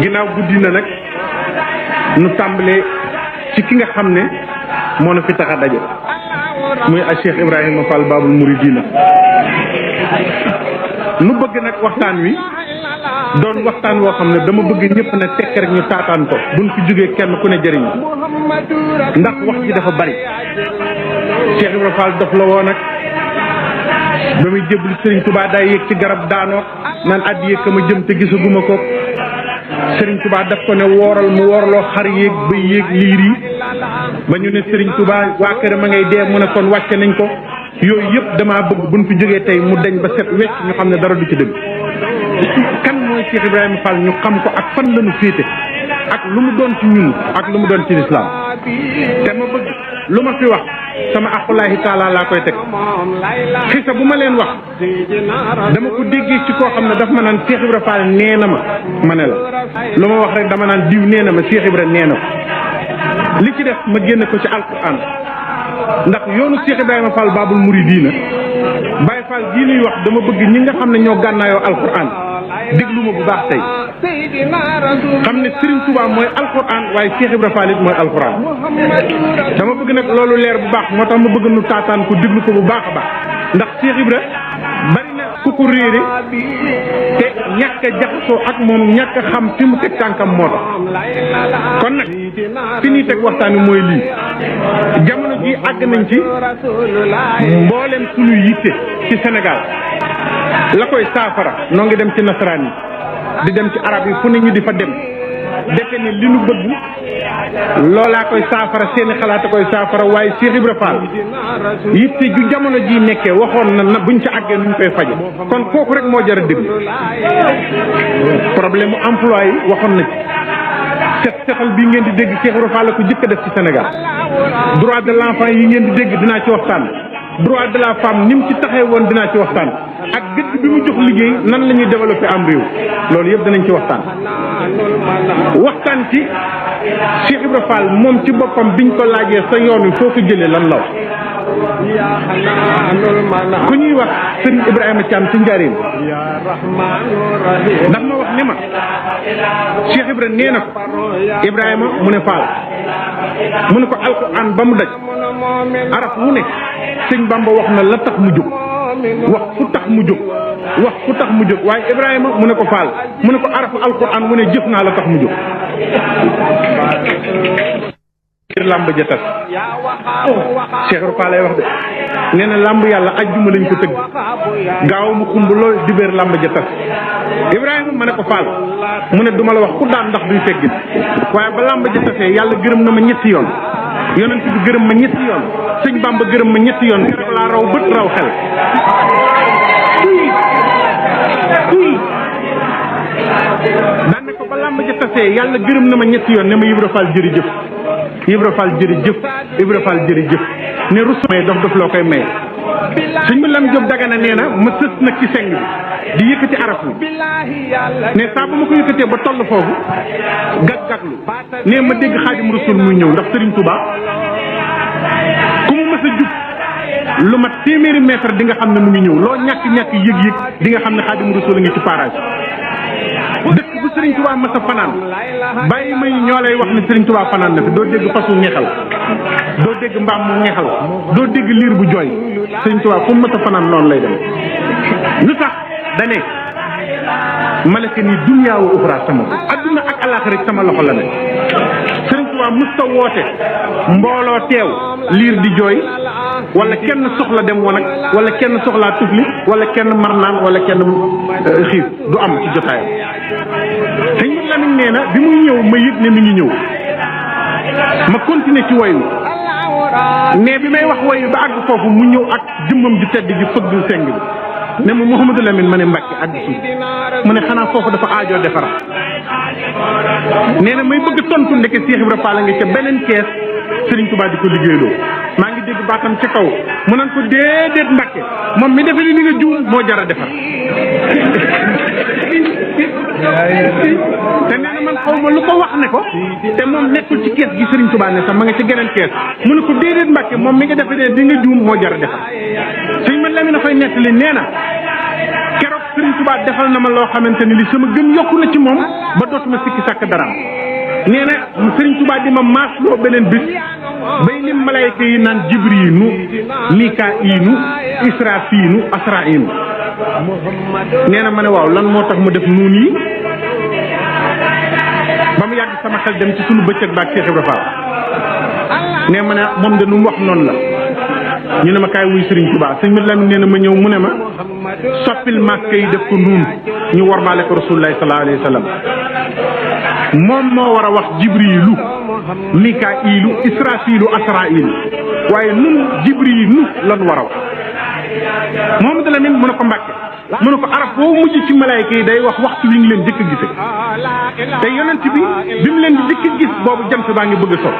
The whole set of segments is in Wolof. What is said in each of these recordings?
ginnaaw guddi na nag nu tàmbalee ci ki nga xam ne moo na fi tax a daje muy a Cheikh Ibrahima Fall Babul Mouridina nu bëgg nag waxtaan wi doon waxtaan woo xam ne dama bëgg ñëpp ne tekk rek ñu taataan ko buñ fi jógee kenn ku ne jëriñ ndax wax ji dafa bari Cheikh Ibrahima Fall dof la woon nag ba muy jébbalu Serigne Touba day yéeg ci garab daanoo naan addiye ka ma jëm te gisaguma ko Serigne Touba daf ko ne wooral mu woorloo xar yéeg ba yéeg liir yi ba ñu ne Serigne Touba waa kër ma ngay dee mu ne kon wàcce nañ ko yooyu yëpp damaa bëgg buñ fi jógee tey mu deñ ba set wecc ñu xam ne dara du ci dëgg kan mooy Cheikh Ibrahima Fall ñu xam ko ak fan lañu féete ak lu mu doon ci ñun ak lu mu doon ci lislaam te ma bëgg lu ma fi wax sama aqulaahi taala laa koy teg xisa bu ma leen wax dama ko déggee ci koo xam ne daf ma naan Cheikh Ibra Fall nee na ma ne la lu ma wax rek dama naan diw nee na ma Cheikh Ibra nee na ko li ci def ma génn ko ci alquran ndax yoonu Cheikh Ibrahima Fall Babul Mouridina Baye Fall gii nuy wax dama bëgg ñi nga xam ne ñoo gànnaayoo alquran déglu ma bu baax tey xam ne Serigne Touba mooy alquran waaye Cheikh Ibra Fall it mooy alquran dama bëgg nag loolu leer bu baax moo tax ma bëgg nu taataan ko déglu ko bu baax a baax ndax Cheikh Ibra bari na ku ko réere te ñàkk a jaxasoo ak moom ñàkk a xam fi mu teg tànkam moo tax kon nag fi ñuy teg waxtaan wi mooy lii jamono ji àgg nañ ci mboolem suñu yitte ci Sénégal la koy saafara noo ngi dem ci nasaraan yi di dem ci arab yi fu ne ñu di fa dem defe ne li nu bëgg loolaa koy saafara seeni xalaat a koy saafara waaye Cheikh Ibra Fall yitte ju jamono ji nekkee waxoon na buñ ca àggee nuñ koy faje kon kooku rek moo jar a déglu problème mu emploi yi waxoon na ci setal bii ngeen di dégg Cheikh Ibra Fall la ko jëkk a def ci Sénégal droit de l'enfant yi ngeen di dégg dinaa ci waxtaan droit de la femme ni mu ci taxee woon dinaa ci waxtaan ak gëdd bi mu jox liggéey nan la ñuy développer am réew loolu yëpp danañ ci waxtaan ci Cheikh Ibra Fall moom ci boppam biñ ko laajee sa yoon wi foo ko jëlee lan la wax ku ñuy wax Serigne Ibrahima Thiam ci Njaaréem ndax ma wax ne ma Cheikh Ibra nee na ko Ibrahima mu ne Fall mu ne ko alquran ba mu daj araf wu ne sëñ Bamba wax na la tax mu jóg wax fu tax mu jóg wax fu tax mu jóg waaye Ibrahima mu ne ko Fall mu ne ko arafu alquran mu ne jëf naa la tax mu jóg ngir làmb ja tas Cheikh Ibra Fall lay wax de nee na làmb yàlla ajjuma lañ ko tëgg gaaw mu xumb lool dibéer làmb ja tas Ibrahima ma ne ko Fall mu ne duma la wax ku daan ndax duy teggin waaye ba làmb ja tasee yàlla gërëm na ma ñetti yoon yonent bi gërëm ma ñetti yoon sëñ Bamba gërëm ma ñetti yoon keroog laa raw bët raw xel daan ne ko ba làmb ja tasee yàlla gërëm na ma ñetti yoon ne ma Ibra Fall jërëjëf Ibra Fall jërëjëf Ibra Fall jërëjëf ne rus may dof dof loo koy maye suñ mu lam Jóob Dagana nee na ma sës nag ci seng bi di yëkkati araf wi ne saa ba ma ko yëkkatee ba toll foofu gag-gaglu ne ma dégg Xaadim Rasul muy ñëw ndax Serigne Touba ku mu mës a jub lu mat téeméeri mètre di nga xam ne mu ngi ñëw loo ñàkk-ñàkk yëg-yëg di nga xam ne Xaadim Rasul a ngi ci parage dëkk bu Serigne Touba mës a fanaan bàyyi may ñoo lay wax ne Serigne Touba fanaan na fi doo dégg fasu ñexal doo dégg mbaam mu ñexal doo dégg liir bu jooy Serigne Touba fu mu mës a fanaan noonu lay dem lu tax dane malaka ni dunya wa uxra sama adduna ak alaxira rek sama loxo la ne Serigne Touba musta woote mbooloo teew liir di jooy wala kenn soxla dem wanag wala kenn soxlaa tufli wala kenn mar naan wala kenn xiif du am ci jotaayam sëñ bi Lamin nee na bi muy ñëw ma yëg ne mi ngi ñëw ma continuer ci woy wi mais bi may wax woy wi ba àgg foofu mu ñëw ak jëmmam ju tedd ji fëgg seng bi ne ma Mouhamadou Lamine ma ne Mbàkke àgg suuf mu ne xanaa foofu dafa aajoo defara nee na may bëgg tontu ndeke Cheikh Ibra Fall nga ca beneen kees Serigne Touba di ko liggéeyloo maa ngi dégg baatam ca kaw mu naan ko déedéet Mbàkke moom mi defe ni nga juum moo jar a defar te nee na man xaw ma lu ko wax ne ko te moom nekkul ci kees gi Serigne Touba ne sax ma nga ci geneen kees mu ne ko déedéet Mbàkke moom mi nga defe ne di nga juum moo jar a defar sëñ ma Lamine dafay nettali nee na keroog Serigne Touba defal na ma loo xamante ni li sama gëm yokku na ci moom ba dootuma sikki sàkk dara nee na Serigne Touba di ma maasloo beneen bis bay lim malayka yi naan jibriinu mikaayinu israfiinu asrainu nee na ma ne waaw lan moo tax mu def nuun yi ba mu yàgg sama xel dem ci sunu bëccëg baak Cheikh Ibra Fall nee ma ne moom de nu mu wax noonu la ñu ne ma kaay wuy Serigne Touba sëñ Mate Lamine nee na ma ñëw mu ne ma soppil màkk yi def ko nuun ñu warmaale ko rasulullahi sallallahu alayhi wa sallam moom moo war a wax jibriilu mikaa'ilu israfilu asrailu waaye nun jibriilu lan war a wax Mouhamadou Lamine mu ne ko Mbàkke mu ne ko arab boo mujj ci malaayka yi day wax waxtu wi ngi leen jëkk a gise te yonent bi mu leen di jëkk a gis boobu jant baa ngi bëgg a so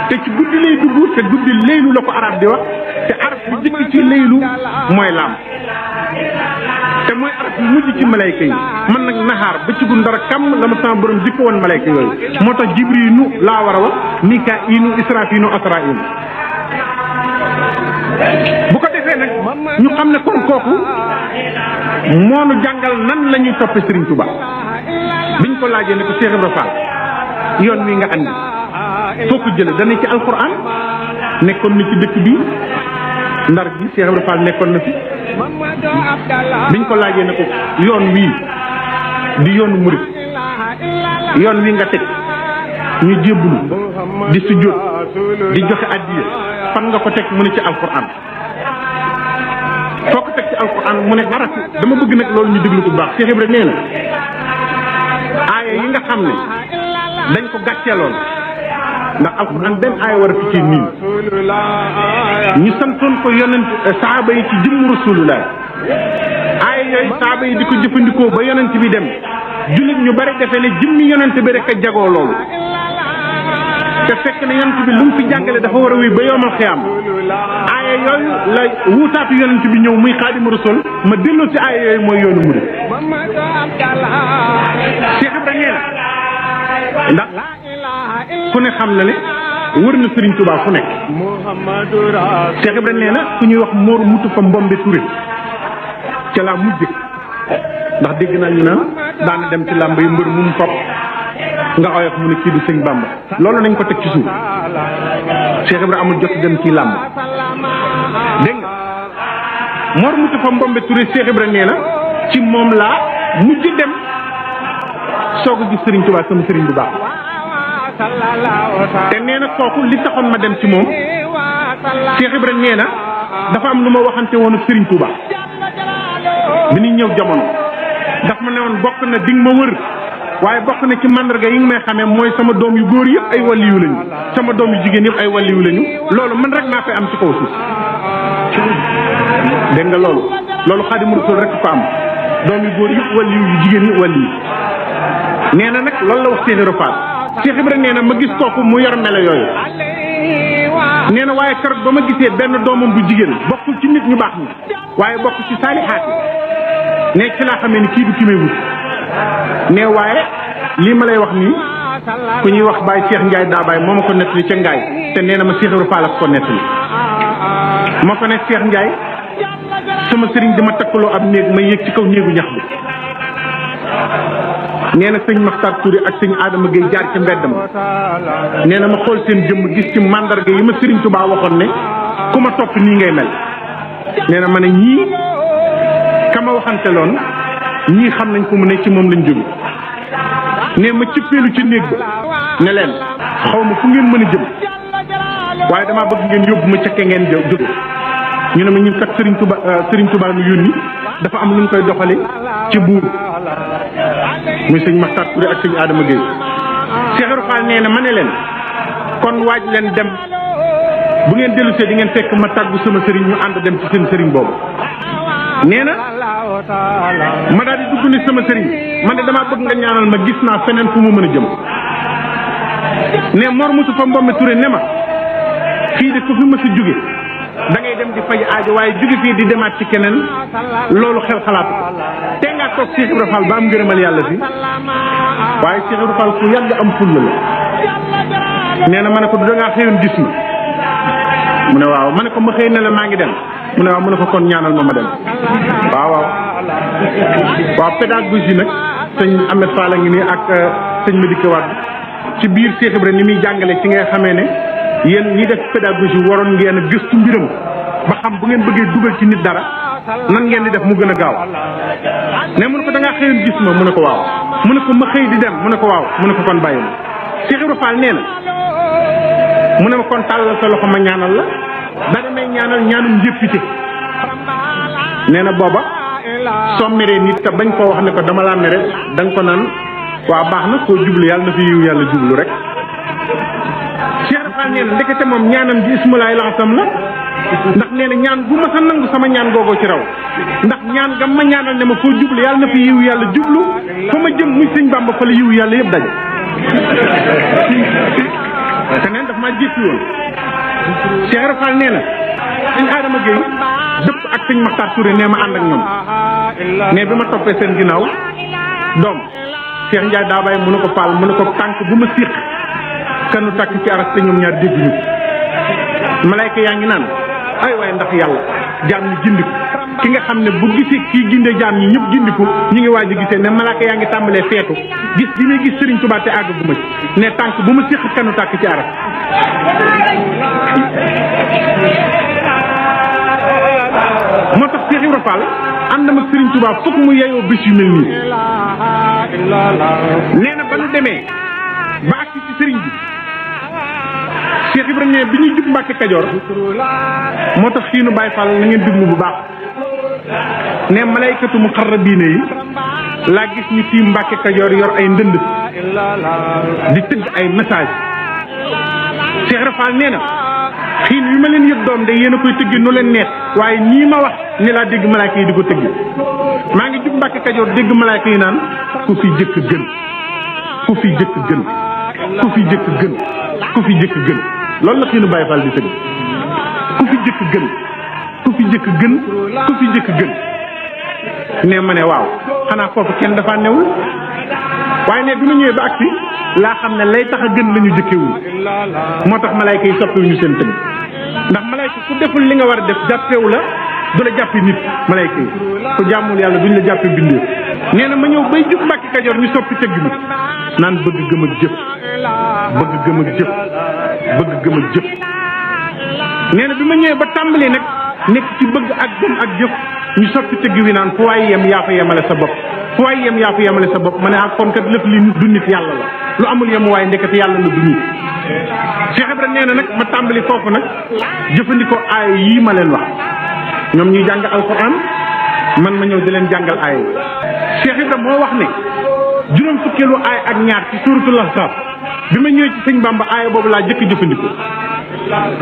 te ci guddi lay dugg te guddi laylu la ko arab di wax te arab bi jëkk ci laylu mooy laam te mooy arab bi mujj ci malayka yi man nag naxaar ba ci gu ndara kam la ma sama borom jëkk woon malayka yooyu moo tax jibriinu laa war a wax mikaa'ilu israfiinu asra'ilu bu ko defee nag ñu xam ne kon kooku moo nu jàngal nan la ñuy toppe Serigne Touba biñ ko laajee ne ko Cheikh Ibra Fall yoon wi nga andi foo ko jële dana ci alquran nekkoon na ci dëkk bi ndar bi Cheikh Ibra Fall nekkoon na fi biñ ko laajee ne ko yoon wii di yoonu murid yoon wi nga teg ñu jébbulu di sujjóot di joxe addiya fan nga ko teg mu ne ci alquran foo ko teg ci alquran mu ne araf dama bëgg nag loolu ñu déglu ko bu baax Cheikh Ibra nee na aaya yi nga xam ne dañ ko gàcceeloon ndax alquran benn aaya war a fi ci niin ñu santoon ko yonent saaba yi ci jëmm rasulullah aaya yooyu saaba yi di ko jëfandikoo ba yonent bi dem jullit ñu bari defe ne jëmmi yonent bi rek a jagoo loolu te fekk ne yonent bi lu mu fi jàngale dafa war a wéy ba yoomal xiyaam aaya yooyu la wuutaatu yonent bi ñëw muy xaadimu rasul ma delloo ci aaya yooyu mooy yoonu murid Cheikh Ibra nee na ndax ku ne xam na ne wër na Serigne Touba fu nekk Cheikh Ibra nee na ku ñuy wax Mor Mutu fa Mbombe Touré ca laa mujj ndax dégg naa ñu naan daana dem ci làmb yi mbër mu mu fopp nga oyof mu ne kii du sëñ Bamba loolu nañ ko teg ci suuf Cheikh Ibra amul jot dem ci làmb dégg nga Mor Mutu fa Mbombe Touré Cheikh Ibra nee na ci moom laa mujj dem soog a gis Serigne Touba sama Serigne bu baax te nee na kooku li taxoon ma dem ci moom Cheikh Ibra nee na dafa am lu ma waxante woon ak Serigne Touba bi ñuy ñëw jamono daf ma ne woon bokk na dig ma wër waaye bokk na ci mandarga yi nga may xamee mooy sama doom yu góor yëpp ay waliyu lañu sama doom yu jigéen yëpp ay waliyu lañu loolu man rek maa fay am ci kaw suuf dégg nga loolu Xaadimu Rasuul rek ko am doom yu góor yëpp waliyu yu jigéen yëpp waliyu nee na nag loolu la wax Cheikh Ibra Fall Cheikh Ibra nee na ma gis kooku mu yor melo yooyu nee na waaye keroog ba ma gisee benn doomam bu jigéen bokkul ci nit ñu baax ñi waaye bokk ci saalihaat yi ne ci laa xamee ni kii du ki may wut ne waaye lii ma lay wax nii ku ñuy wax Baye Cheikh Ndiaye daa Baye moo ma ko nettali ca Ngaay te nee na ma Cheikh Ibra Fall ak ko nettali ma ko ne Cheikh Ndiaye sama sëriñ dama takkaloo ab néeg ma yéeg ci kaw néegu ñax bi nee na sëñ Maxtar Touré ak sëñ Adama Gueye jaar ci mbedd ma nee na ma xool seen jëmm gis ci mandarga yi ma Sëriñ Tuubaa waxoon ne ku ma topp nii ngay mel nee na ma ne ñii kama waxante loon ñii xam nañ ko mu ne ci moom lañ jóge ne ma cëppeelu ci néeg ba ne leen xaw ma fu ngeen mën a jëm waaye damaa bëgg ngeen yóbbu ma cakke ngeen jóge ñu ne ma ñun kat Sëriñ Tuubaa nu yónni dafa am lu ñu koy doxale ci buur muy sëñ Maxtar Touré ak sëñ Adama Gueye Cheikh Ibra Fall nee na ma ne leen kon waaj leen dem bu ngeen dellusee di ngeen fekk ma tàggu sama sëriñ ñu ànd dem ci seen sëriñ boobu nee na ma daal di dugg ni sama sëriñ man de damaa bëgg nga ñaanal ma gis naa feneen fu mu mën a jëm ne Mor Mutu fa Mbombe Touré ne ma fii de ko fi ma sa jóge da ngay dem di faj aajo waaye jóge fii di demaat ci keneen loolu xel xalaatu te nga toog Cheikh Ibra Fall ba am ngërëmal yàlla fi waaye Cheikh Ibra Fall ku yàgg am fulla la nee na ma ne ko du dangaa xëyoon gis ma mu ne waaw ma ne ko ma xëy ne la maa ngi dem mu ne waaw mu ne ko kon ñaanal ma dem waaw waaw pédagogie nag sëñ Ahmed Fall a ngi nii ak sëñ Madické Wade ci biir Cheikh Ibra ni muy jàngale ci ngay xamee ne yéen ñi def pédagogie waroon ngeen a gëstu mbiram ba xam bu ngeen bëggee dugal ci nit dara nan ngeen di def mu gën a gaaw ne mu ne ko da ngaa xëyoon gis ma mu ne ko waaw mu ne ko ma xëy di dem mu ne ko waaw mu ne ko kon bàyyi ma Cheikh Ibra Fall nee na mu ne ma kon tàllal sa loxo ma ñaanal la da damay ñaanal ñaanum njëppite nee na booba soo meree nit te bañ koo wax ne ko dama laa mere da nga ko naan waa baax na koo jublu yàlla na fi yiw yàlla jublu rek Cheikh Ibra Fall nee na ndekete moom ñaanam ji ismulaay laxasam la ndax nee na ñaan bu ma sa nangu sama ñaan googoo ci raw ndax ñaan ga ma ñaanal ne ma foo jublu yàlla na fi yiw yàlla jublu fa ma jëm muy sëñ Bamba fa la yiw yàlla yëpp daje te neen daf maa jéppi woon Cheikh Ibra Fall nee na sëñ Adama Gueye dëpp ak sëñ Makhtar Touré nee ma ànd ak ñoom mais bi ma toppee seen ginnaaw doom Cheikh Ndiaye daa bàyyi mu ne ko Fall mu ne ko tànk bu ma siq kanu tàkk ci aras te ñoom ñaar dégguñu malayka yaa ngi naan ay waaye ndax yàlla jaam ñi gindiku ki nga xam ne bu gisee kii ginde jaam ñi ñëpp gindiku ñu ngi waaj a gisee ne malayka yaa ngi tàmbalee feetu gis bi muy gis Serigne Touba te àgg bu ma ci ne tànk bu ma siq kanu tàkk ci aras moo tax Cheikh Ibra Fall àndam ak Serigne Touba fokk mu yeyoo bés yu mel nii nee na ba nu demee ba agsi ci Serigne bi Cheikh Ibra ne bi ñuy jub Mbàkke Kajoor moo tax fii nu Baay Fall na ngeen déglu bu baax ne malaykatu muqarrabiina yi laa gis ñu tiim Mbàkke Kajoor yor ay ndënd di tëgg ay message Cheikh Ibra Fall nee na xiin yu ma leen yëg doom de yéen a koy tëggi nu leen neex waaye nii ma wax ni laa dégg malaaka yi di ko tëggi maa ngi jub Mbàkke Kajoor dégg malaaka yi naan ku fi jëkk gën ku fi jëkk gën ku fi jëkk gën ku fi jëkk gën loolu la xiinu Baay Fall di tëgg ku fi jëkk gën ku fi jëkk gën ku fi jëkk gën ne ma ne waaw xanaa foofu kenn dafa newul waaye ne bi ma ñëwee ba agsi laa xam ne lay tax a gën la ñu jëkkewul moo tax malayka yi soppiwuñu seen tëgg ndax malayka ku deful li nga war a def jàppewu la du la jàppi nit malayka yi ku jàmmul yàlla duñ la jàppe bindee nee na ma ñëw bay jub Mbàkke Kajoor ñu soppi tëgg mi naan bëgg gëm ak jëf bëgg gëm ak jëf bëgg gëm ak jëf nee na bi ma ñëwee ba tàmbali nag nekk ci bëgg ak gëm ak jëf ñu soppi tëgg wi naan fu waay yem yaa fa yemale sa bopp fu waay yem yaa fa yemale sa bopp ma ne ak kon kat lépp li du nit yàlla la lu amul yem waaye ndekete yàlla la du nit Cheikh Ibra nee na nag ma tàmbali foofu nag jëfandikoo aaya yii ma leen wax ñoom ñuy jàng alquran man ma ñëw di leen jàngal aaya yi Cheikh Ibra moo wax ne juróom fukkeelu aaya ak ñaar ci suuratul Ahzab bi ma ñëwee ci sëñ Bamba aaya boobu laa jëkk jëfandikoo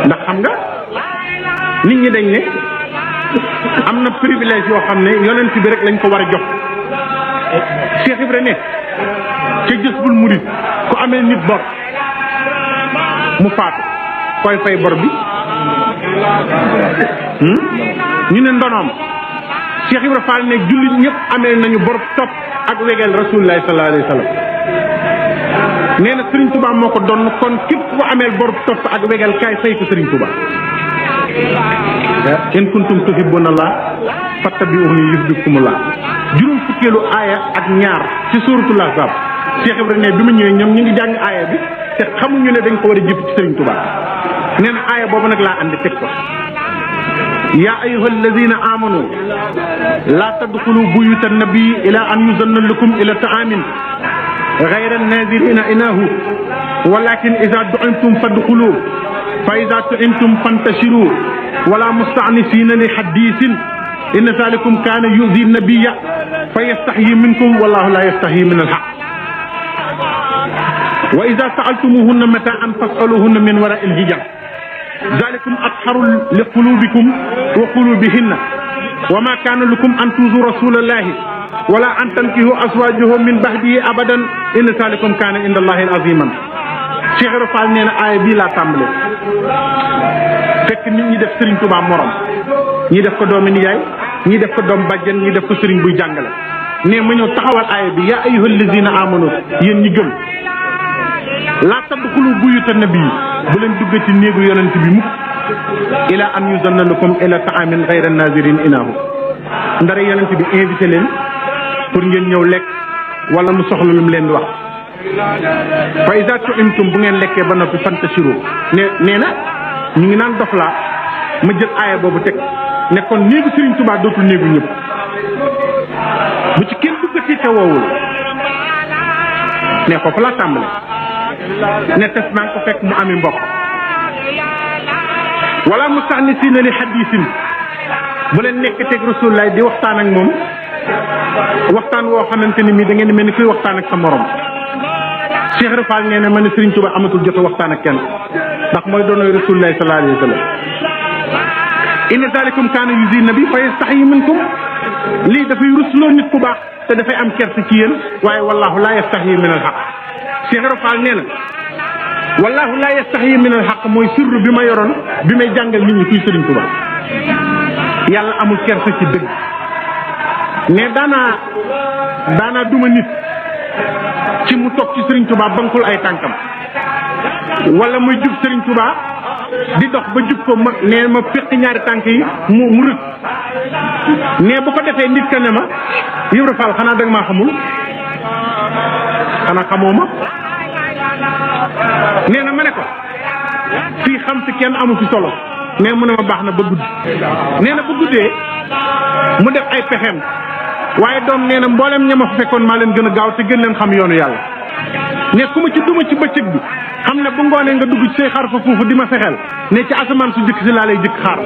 ndax xam nga nit ñi dañ ne am na privilège yoo xam ne yonent bi rek lañ ko war a jox Cheikh Ibra ne ca Jazbul Murid ku amee nit bor mu faatu koy fay bor bi ñu ne ndonoom Cheikh Ibra Fall ne jullit ñëpp amee nañu bor topp ak wegeel Rasulullah sallallahu alayhi wa sallam nee na Serigne Touba moo ko doon kon képp ku ameel bor topp ak wegeel kaay fay ko Serigne Touba in kuntum tuhibbuna Allah fattabi'uni yuhbibkumullah juróom fukkeelu aaya ak ñaar ci suuratul Ahzab Cheikh Ibra ne bi ma ñëwee ñoom ñu ngi jàng aaya bi te xamuñu ne dañ ko war a jëf ci Serigne Touba nee na aaya boobu nag laa andi teg ko yaa ayyuhal lazina amanu laa tadxulu buyuta nabii ila an yuzanna lakum ila taamin gayra nazirina inahu walakin ida du'imtum fadxulu fa ida tu'imtum fantashiru wala mustanisina li hadisin inna zalikum kana yuzi nabiya fa yastaxyi minkum wallahu la yastaxyi min alhaq wa ida saaltumuhunna mataan fasaluhunna min wara ilhijab zalikum atharu li qulubikum wa qulubihinna wa ma kana lakum an tuzu rasulallahi wala an tankihu azwajahu min bahdihi abadan inna zalikum kana inda allahi aziman Cheikh Ibra Fall nee na aaya bii laa tàmbale fekk nit ñi def Serigne Touba morom ñi def ko doomi nijaay ñi def ko doom bàjjen ñi def ko Serigne buy jàngale ne ma ñëw taxawal aaya bi yaa ayyuhal lazina amanu yéen ñi gëm laa tadxulu buyuta nabii bu leen duggati néegu yonent bi mukk ila an yuzanna lakum ila taamin gayra nazirin inahu ndara yonent bi invité leen pour ngeen ñëw lekk wala mu soxla lu mu leen di wax fa iza tu'imtum bu ngeen lekkee ba noppi fantashiru nee na ñu ngi naan dof laa ma jël aaya boobu teg ne kon néegu Serigne Touba dootul néegu ñëpp bu ci kenn duggati te woowul ne foofu laa tàmbale ne tes naa ko fekk mu ami mbokk wala musta'nisina li hadisin bu leen nekk teg Rasulullah di waxtaan ak moom waxtaan woo xamante ni mii da ngeen di mel ni kuy waxtaan ak sa morom Cheikh Rafal nee na ma ne Serigne Touba amatul jot a waxtaan ak kenn ndax mooy doonooy Rasulullah sallallahu alayhi wa sallam inna zalikum kaana yuzi nabi fa yastaxyi minkum lii dafay rusloo nit ku baax te dafay am kersa ci yéen waaye wallahu laa yastaxyi min al xaq Cheikh Rafal nee na wallahu laa yastaxyi min al xaq mooy sirru bi ma yoroon bi may jàngal nit ñi kuy Serigne Touba yàlla amul kersa ci dëgg mais daanaa duma nit ci mu toog ci Serigne Touba bankul ay tànkam wala muy jub Serigne Touba di dox ba jub ko ma nee ma fekk ñaari tànk yi mu rëdd mais bu ko defee nit ka ne ma Ibra Fall xanaa danga maa xamul xanaa xamoo ma nee na ma ne ko fii xam si kenn amu fi solo mais mu ne ma baax na ba guddi nee na bu guddee mu def ay pexeem waaye doom nee na mboolem ña ma fa fekkoon maa leen gën a gaaw te gën leen xam yoonu yàlla ne ku ma ci duma ci bëccëg bi xam ne bu ngoonee nga dugg ci say xar fa foofu di ma fexeel ne ci asamaan su jëkk si laa lay jëkk xaar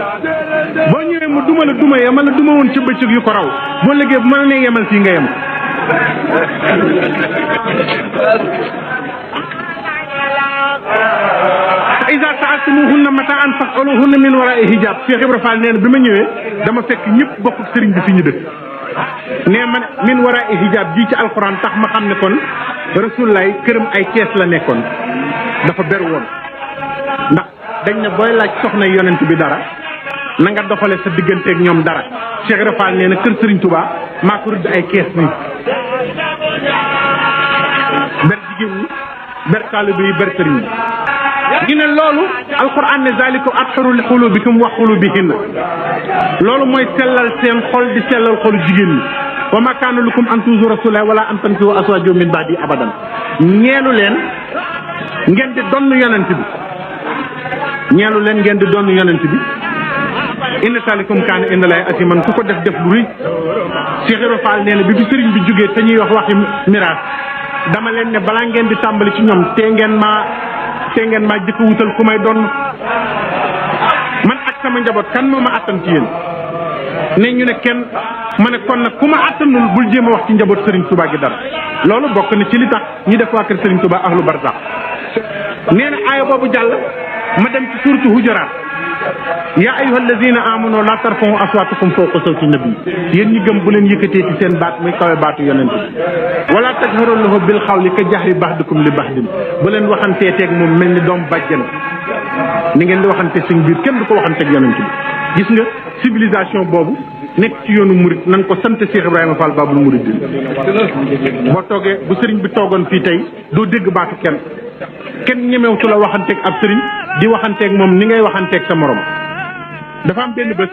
boo ñëwee mu duma la duma ya ma la duma woon ci bëccëg yu ko raw boo liggéey bu ma la nee yemal fii nga yem iza sa'altumuhunna mata'an fas'aluhunna min wara'i hijab Cheikh Ibra Fall nee na bi ma ñëwee dama fekk ñëpp bokk sëriñ bi fi ñu dëkk nee man min wara'i hijab ji ci alxuraan tax ma xam ne kon Rasulullah këram ay kees la nekkoon dafa ber woon ndax dañ ne booy laaj soxna yonent bi dara na nga doxale sa digganteeg ñoom dara Cheikh Ibra Fall nee na kër Serigne Touba maa ko rëdd ay kees nii ber jigéen ñi ber taalibe yi ber sëriñ ñu ne loolu alquran ne zalikum atharu li xulubikum wa xulubihinna loolu mooy sellal seen xol di sellal xolu jigéen ñi wa ma kaana lakum an tuuzu rasulullah wala an tankihu azwajahu min ba'di abadan ñeelu leen ngeen di donn yonent bi ñeelu leen ngeen di donn yonent bi inna zalikum kaana inda llahi asiman ku ko def lu rëy Cheikh Ibra Fall nee na bi sëriñ bi jógee te ñuy wax waxi miraas dama leen ne balaa ngeen di tàmbali ci ñoom te ngeen maa jëkk wutal ku may doon man ak sama njaboot kan moo ma attan ci yéen ne ñu ne kenn ma ne kon nag ku ma attanul bul jéem a wax ci njaboot Serigne Touba gi dara loolu bokk na ci li tax ñi def waa kër Serigne Touba ahlu barzax nee na aaya boobu jàll ma dem ci suuratu Hujuraat yaa ayyuha allazina amanu la tarfa'u aswatakum fawqa sawti nabi yéen ñi gëm bu leen yëkkatee ci seen baat muy kawe baatu yonent bi wala tajharu lahu bil qawli ka jahri ba'dikum li ba'din bu leen waxantee teeg moom mel ni doom bàjjen ni ngeen di waxante suñ biir kenn du ko waxanteeg yonent bi gis nga civilisation boobu nekk ci yoonu murid nan ko sant Cheikh Ibrahima Fall Babul Mouridine boo toogee bu sëriñ bi toogoon fii tey doo dégg baatu kenn ñemewtu la waxanteeg ab sëriñ di waxanteeg moom ni ngay waxanteeg sa morom dafa am benn bés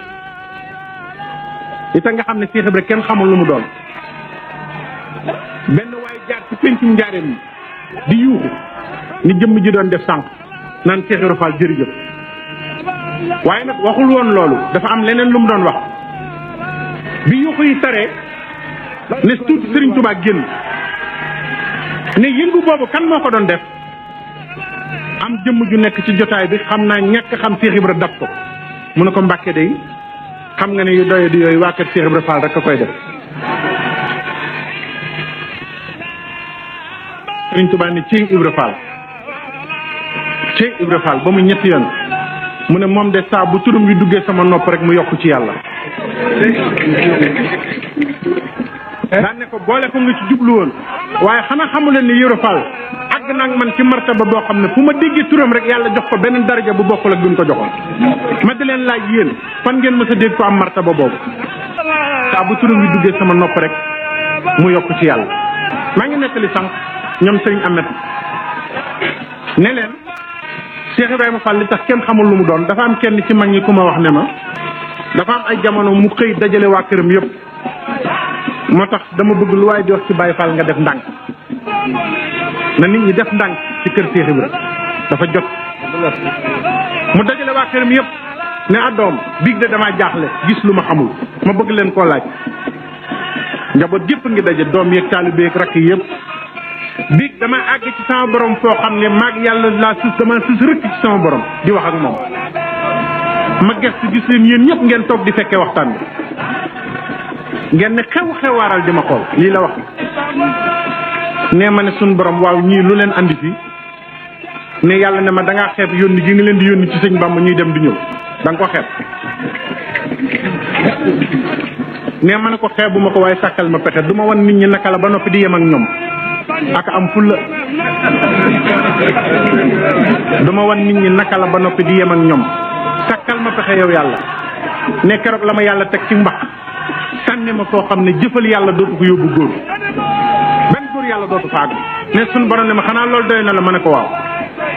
itam nga xam ne Cheikh Ibrahima kenn xamul lu mu doon benn waaye jaar ci pencum njaareem yi di yuuxu ni jëmm ji doon def sànq naan Cheikh Ibrahima Fall jërëjëf waaye nag waxul woon loolu dafa am leneen lu mu doon wax bi yuuxu yi taree ne tuuti Serigne Touba génn ne yëngu boobu kan moo ko doon def am jëmm ju nekk ci jotaay bi xam naa ñàkk xam Cheikh Ibra dab ko mu ne ko Mbàkke day xam nga ne yu doye di yooyu waa kër Cheikh Ibra Fall rek a koy def Serigne Touba ne ci Ibra Fall ba mu ñetti yoon mu ne moom de saa bu turam wi duggee sama nopp rek mu yokk ci yàlla daan ne ko boole ko nga ci jublu woon waaye xanaa xamuleen ni Ibra Fall àgg nag man ci martaba boo xam ne fu ma déggee turam rek yàlla jox ko beneen daraja bu bokkul ak duñ ko joxoon ma di leen laaj yéen fan ngeen mës a dégg ko am martaba boobu saa bu turam wi duggee sama nopp rek mu yokk ci yàlla maa ngi nettali sànq ñoom sëriñ Amet ne leen Cheikh Ibrahima Fall li tax kenn xamul lu mu doon dafa am kenn ci mag ñi ku ma wax ne ma dafa am ay jamono mu xëy dajale waa këram yëpp moo tax dama bëgg lu waay di wax ci Baye Fall nga def ndànk na nit ñi def ndànk ci kër Cheikh Ibra dafa jot mu dajale waa këram yëpp ne doom biig de damaa jaaxle gis lu ma xamul ma bëgg leen koo laaj njaboot yëpp ngi daje doom yeeg taalibe yeeg rakk yëpp biig dama àgg ci sama borom foo xam ne maag yàlla laa sus dama sus rëkk ci sama borom di wax ak moom ma gestu gis leen yéen ñëpp ngeen toog di fekkee waxtaan bi ngeen ne xewaaral di ma xool lii la wax nee ma ne suñ borom waaw ñii lu leen andi fi ne yàlla ne ma da ngaa xeeb yónni gi nga leen di yónni ci sëñ Bamba ñuy dem di ñëw da nga ko xeeb nee ma ne ko xeebuma ko waaye sàkkal ma pexe du ma wan nit ñi naka la ba noppi di yem ak ñoom ak am fulla du ma wan nit ñi naka la ba noppi di yem ak ñoom sàkkal ma pexe yow yàlla ne keroog la ma yàlla teg ci mbax sànni ma foo xam ne jëfal yàlla dootu ko yóbbu góor benn góor yàlla dootu fa àgg ne suñ borom ne ma xanaa loolu doy na la ma ne ko waaw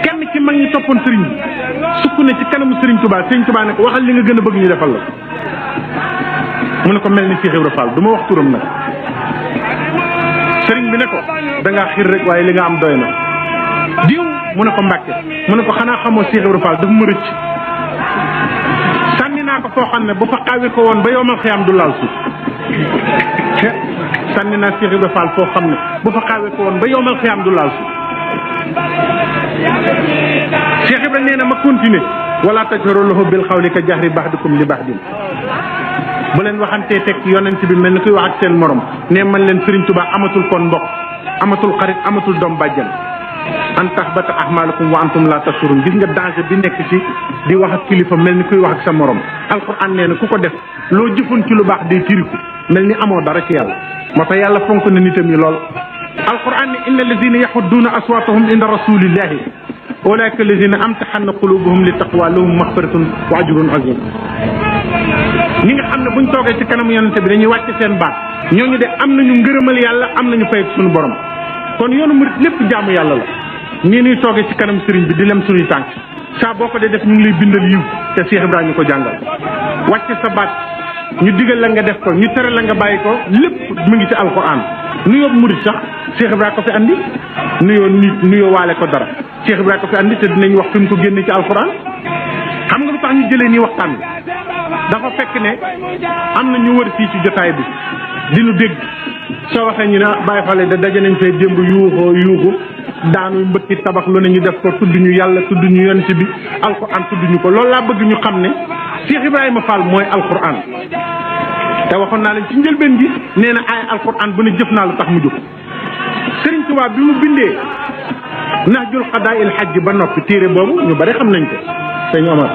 kenn ci mag ñi toppoon sëriñ bi sukk ne ci kanamu sëriñ Touba ne ko waxal li nga gën a bëgg ñu defal la mu ne ko mel ni Cheikh Ibra Fall du ma wax turam nag sëriñ bi ne ko da ngaa xiir rek waaye li nga am doy na diw mu ne ko Mbàkke mu ne ko xanaa xamoo Cheikh Ibra Fall dafa ma rëcc sànni naa ko foo xam ne bu fa xaawi ko woon ba yowmal xiyaam du laal suuf sànni naa Cheikh Ibra Fall foo xam ne bu fa xaawi ko woon ba yowmal xiyaam du laal suuf Cheikh Ibra nee na ma continuer wala tajharu lahu bil xawli ka jahri ba'dikum li ba'din bu leen waxantee teg yonent bi mel ni kuy wax ak seen morom ne man leen Serigne Touba amatul kon mbokk amatul xarit amatul doom bàjjan an tahbata ahmalukum wa antum la tashurun gis nga danger bi nekk ci di wax ak kilifa mel ni kuy wax ak sa morom alquran nee na ku ko def loo jëfoon ci lu baax day tiriku mel ni amoo dara ci yàlla moo tax yàlla fonk na nitam yi lool alquran ne inna allazina yaxudduuna aswatahum inda rasulillahi ulaika allazina amtaxanna qulubuhum li taqwa lahum maxfiratun wa ajrun azim ñi nga xam ne buñ toogee ci kanamu yonente bi dañuy wàcc seen baat ñooñu de am nañu ngërëmal yàlla am nañu fay suñu borom kon yoonu murit lépp jaamu yàlla la nii nuy toogee ci kanam sëriñ bi di lem suñuy tànk saa boo ko dee def ñu ngi lay bindal yiw te Cheikh Ibrahima ñu ko jàngal wàcc sa baat ñu digal la nga def ko ñu tere la nga bàyyi ko lépp mu ngi ci alquran nuyoo murit sax Cheikh Ibrahima ko fi andi nuyoo nit nuyoo waale ko dara Cheikh Ibrahima ko fi andi te dinañ wax fi mu ko génne ci alquran xam nga lu tax ñu jëlee nii waxtaan bi dafa fekk ne am na ñu wër fii ci jotaay bi di nu dégg soo waxee ñu ne Baye Fall da daje nañ fee démb yuuxu daanu mbëkki tabax lu ne ñu def ko tudd ñu yàlla tudd ñu yonent bi alquran tudd ñu ko loolu laa bëgg ñu xam ne Cheikh Ibrahima Fall mooy alquran te waxoon naa leen ci njëlbeen gi nee na ay alquran bu ne jëf naa lu tax mu jóg Serigne Touba bi mu bindee Nahjul Qadaa'il Hajj ba noppi téere boobu ñu bari xam nañ ko sëñ Omar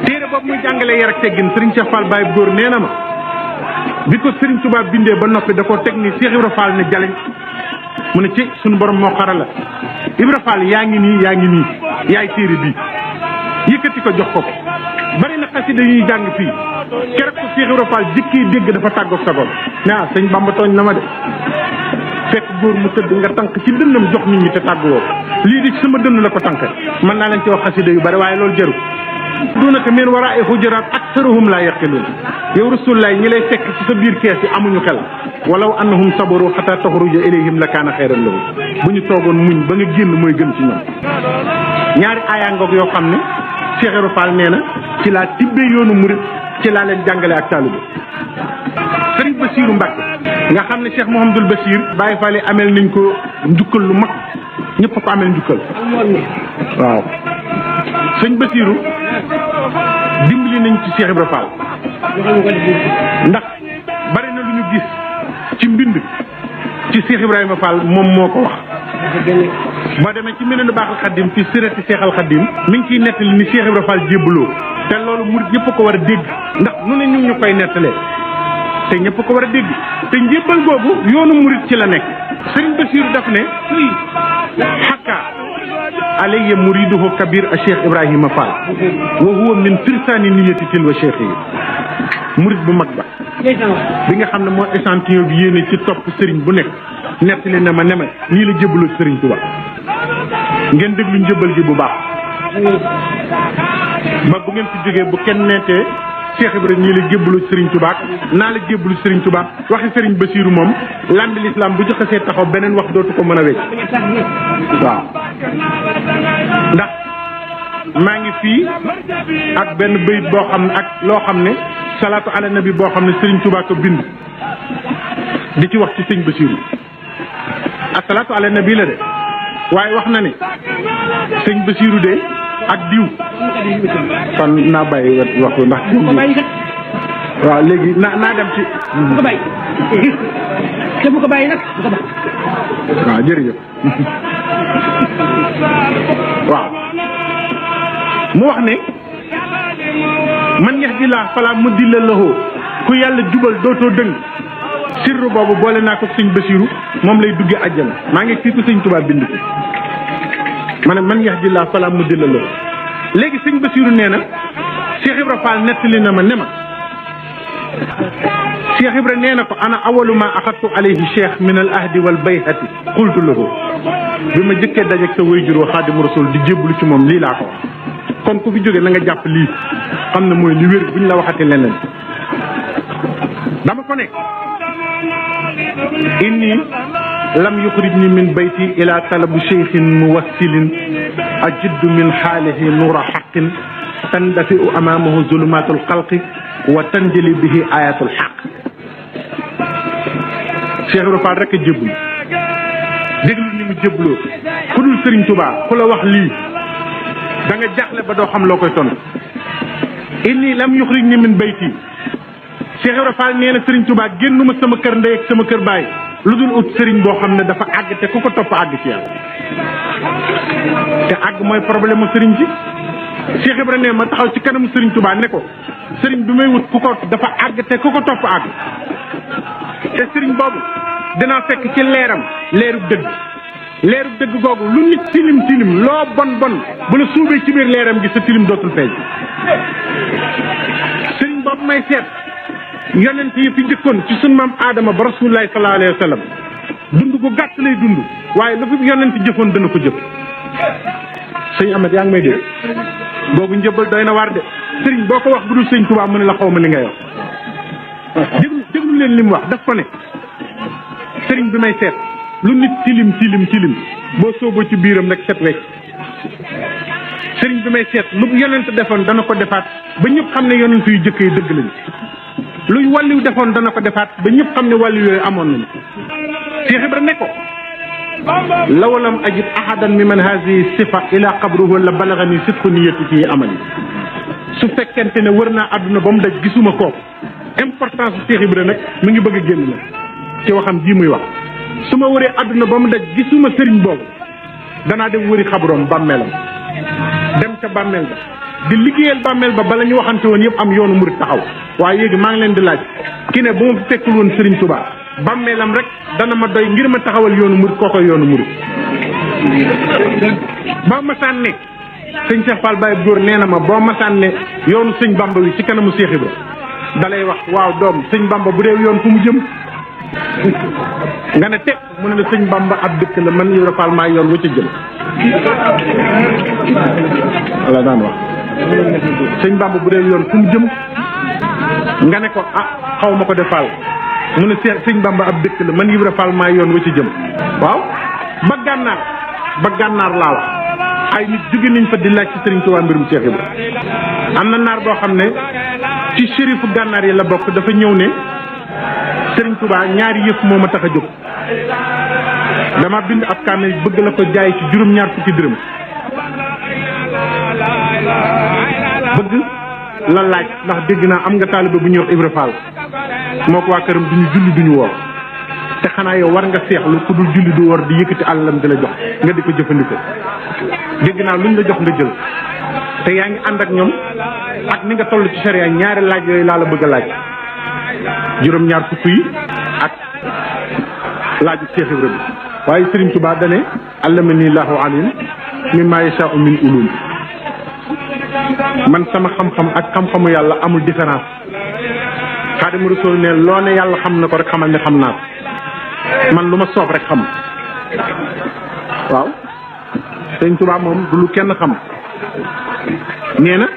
téere boobu muy jàngale yar ak teggin Serigne Cheikh Fall Baye góor nee na ma bi ko Serigne Touba bindee ba noppi da koo teg ni Cheikh Ibra Fall ne jaleñ mu ne ci suñu borom moo xarala Ibra Fall yaa ngi nii yaay téere bii yëkkati ko jox ko bari na xasida ñuy jàng fii keroog ko Cheikh Ibra Fall jëkkee dégg dafa tàggoog sagoon ne sëñ Bamba tooñ na ma de fekk góor mu tëdd nga tànk ci dënnam jox nit ñi te tàgguwoo lii di sama dënn la ko tànk mën naa leen ci wax xasida yu bari waaye loolu jëru dunaka min wara'i hujuraat aktharuhum laa yaqiluun yow rasulullah ñi lay fekk ci sa biir kees yi amuñu xel walaw annahum sabaru hatta taxruja ilayhim la kaana xayran lahum bu ñu toogoon muñ ba nga génn mooy gën ci ñoom ñaari aayangoog yoo xam ne Cheikh Ibra Fall nee na ci laa tibbee yoonu murit ci laa leen jàngale ak taalibe Sëriñ Basiiru Mbàkke nga xam ne Cheikh Mouhamadoul Bachir Baye Fall yi amel nañ ko njukkal lu mag ñëpp a ko amel njukkal waaw sëñ Basiiru dimbali nañ ci Cheikh Ibra Fall ndax bari na lu ñu gis ci mbind ci Cheikh Ibrahima Fall moom moo ko wax ba demee ci Minanu Baaxal Xaddim fi sirati Cheikh al Xaddim mi ngi ciy nettali ni Cheikh Ibra Fall jébbaloo te loolu murit ñëpp ko war a dégg ndax nu ne ñu koy nettalee te ñëpp ko war a dégg te njébbal googu yoonu murit ci la nekk Sëriñ Basiiru daf ne xakka alayya muriduhu kabir a Cheikh Ibrahima Fall wa huwa min firsaani niyati tilwa cheikh yi murit bu mag ba bi nga xam ne moo échantillon bi yéene ci topp sëriñ bu nekk nettali na ma ne ma nii la jébbaloo sëriñ Tuba ngeen déglu njëbbal gi bu baax ba bu ngeen fi jógee bu kenn nettee Cheikh Ibrahima ñii la jébbalu Serigne Touba naa la jébbalu Serigne Touba waxi Serigne Bassirou moom lambi l'islam bu ci xasee taxaw beneen wax dootu ko mën a wecc waaw ndax maa ngi fii ak benn bayit boo xam ne ak loo xam ne salaatu ala nabi boo xam ne Serigne Touba ko bind di ci wax ci sëñ Bassirou ak salaatu ala nabi la de waaye wax na ne sëñ Bassirou de ak diw kon naa bàyyi waxu ndax waaw léegi naa dem ci bu ko bàyyi te bu ko bàyyi nag bu ko bàyyi waaw jërëjëf waaw mu wax ne man yahdillah fala mudilla lahu ku yàlla jubal dootoo dëng sirru boobu boole naa ko sëñ Bassirou moom lay duggee àjjana maa ngi fii ko sëñ Tuubaa bind ma ne man yahdillah fala mudilla lahu léegi sëñ Bassirou nee na Cheikh Ibra Fall nettali na ma ne ma Cheikh Ibra nee na ko ana awalu ma axadtu alayhi cheikh min al ahdi wal bayhati qultu lahu bi ma jëkkee dajeeg sa wayjur wa Xaadimu Rasuul di jébbalu ci moom lii laa ko wax kon ku fi jógee na nga jàpp lii xam ne mooy li wér buñ la waxati leneen dama ko nekk inni lam yuxrijni min bayti ila talabu cheikhin muwassilin ajiddu min xaalihi nuura xaqin tandafiu amaamahu zulumatul xalqi wa tanjali bihi ayatul xaq Cheikh Ibra Fall rek a jébbalu déglu ni mu jébbaloo ku dul Serigne Touba ku la wax lii da nga jaaxle ba doo xam loo koy tontu inni lam yuxrijni min bayti Cheikh Ibra Fall nee na Serigne Touba génnuma sama kër ndey ak sama kër baay lu dul ut Serigne boo xam ne dafa àgg te ku ko topp àgg ci yàlla te àgg mooy problème mu Serigne ci Cheikh Ibra nee ma taxaw ci kanamu Serigne Touba ne ko Serigne bi may wut ku ko dafa àgg te ku ko topp àgg te Serigne boobu dinaa fekk ci leeram leerub dëgg googu lu nit tilim tilim loo bon bon bu la suubee ci biir leeram gi sa tilim dootul feeñ Serigne boobu may seet yonent yi fi jëkkoon ci sunu maam Adama ba rasulullahi sallallahu alayhi wa sallam dund gu gàtt lay dund waaye lu fi yonent jëfoon dana ko jëf sëñ Ahmed yaa ngi may dégg boobu njëbbal doy na waar de Serigne boo ko wax bu dul sëñ Touba mu ne la xaw ma li ngay wax déglu leen li mu wax daf ko ne Serigne bi may seet lu nit tilim boo sooboo ci biiram rek set wecc Serigne bi may seet lu yonent defoon dana ko defaat ba ñëpp xam ne yonent yu jëkk yi dëgg lañu luy wàlliw defoon dana ko defaat ba ñëpp xam ne wàlliw yooyu amoon nañu Cheikh Ibra ne ko lawalam ajid ahadan mi man hazihi sifa ila qabruhu la balagani sidqu niyati fii amali su fekkente ne wër naa àdduna ba mu daj gisuma kooku importance bu Cheikh Ibra nag mi ngi bëgg a génn la ci waxam ji muy wax su ma wëree àdduna ba mu daj gisuma sëriñ boobu danaa dem wëri xabroom bàmmeelam dem ca bàmmeel ba di liggéeyal bàmmeel ba bala ñu waxante woon yëpp am yoonu murit taxaw waaye yéegi maa ngi leen di laaj ki ne bu ma fi fekkul woon Serigne Touba bàmmeelam rek dana ma doy ngir ma taxawal yoonu murit kookoy yoonu murit ba masaan ne sëñ Cheikh Fall Baye góor nee na ma boo masaan ne yoonu sëñ Bamba wi ci kanamu Cheikh Ibra dalay wax waaw doom sëñ Bamba bu dee yoon fu mu jëm nga ne teg mu ne la sëñ Bamba ab dëkk la man Ibra Fall maa yoon wa ca jëm wala daan wax sëñ Bamba bu dee yoon fu mu jëm nga ne ko ah xaw ma ko defal mu ne sëñ Bamba ab dëkk la man Ibra Fall maa yoon wa ca jëm waaw ba gànnaar laa wax ay nit jóge nañ fa di laaj ci Serigne Touba mbirum Cheikh Ibra am na naar boo xam ne ci shérifu gànnaar yi la bokk dafa ñëw ne Serigne Touba ñaari yëf moo ma tax a jóg dama bind ab kaamil bëgg la ko jaay ci juróom-ñaar fukki dërëm bëgg la laaj ndax dégg naa am nga taaliba bu ñuy wax Ibra Fall moo ko waa këram duñu julli duñu woor te xanaa yow war nga seexlu ku dul julli du woor di yëkkati àllam di la jox nga di ko jëfandikoo dégg naa luñ la jox nga jël te yaa ngi ànd ak ñoom ak ni nga toll ci sariya ñaari laaj yooyu laa la bëgg a laaj juróom-ñaar fukk yi ak laaju Cheikh Ibra bi waaye Serigne Touba dane allamani lahu alim mimma yasha'u min ulum man sama xam-xam ak xam-xamu yàlla amul différence Xaadimu Rasuul ne loo ne yàlla xam na ko rek xamal ne xam naa ko man lu ma soob rek xam waaw Serigne Touba moom du lu kenn xam nee na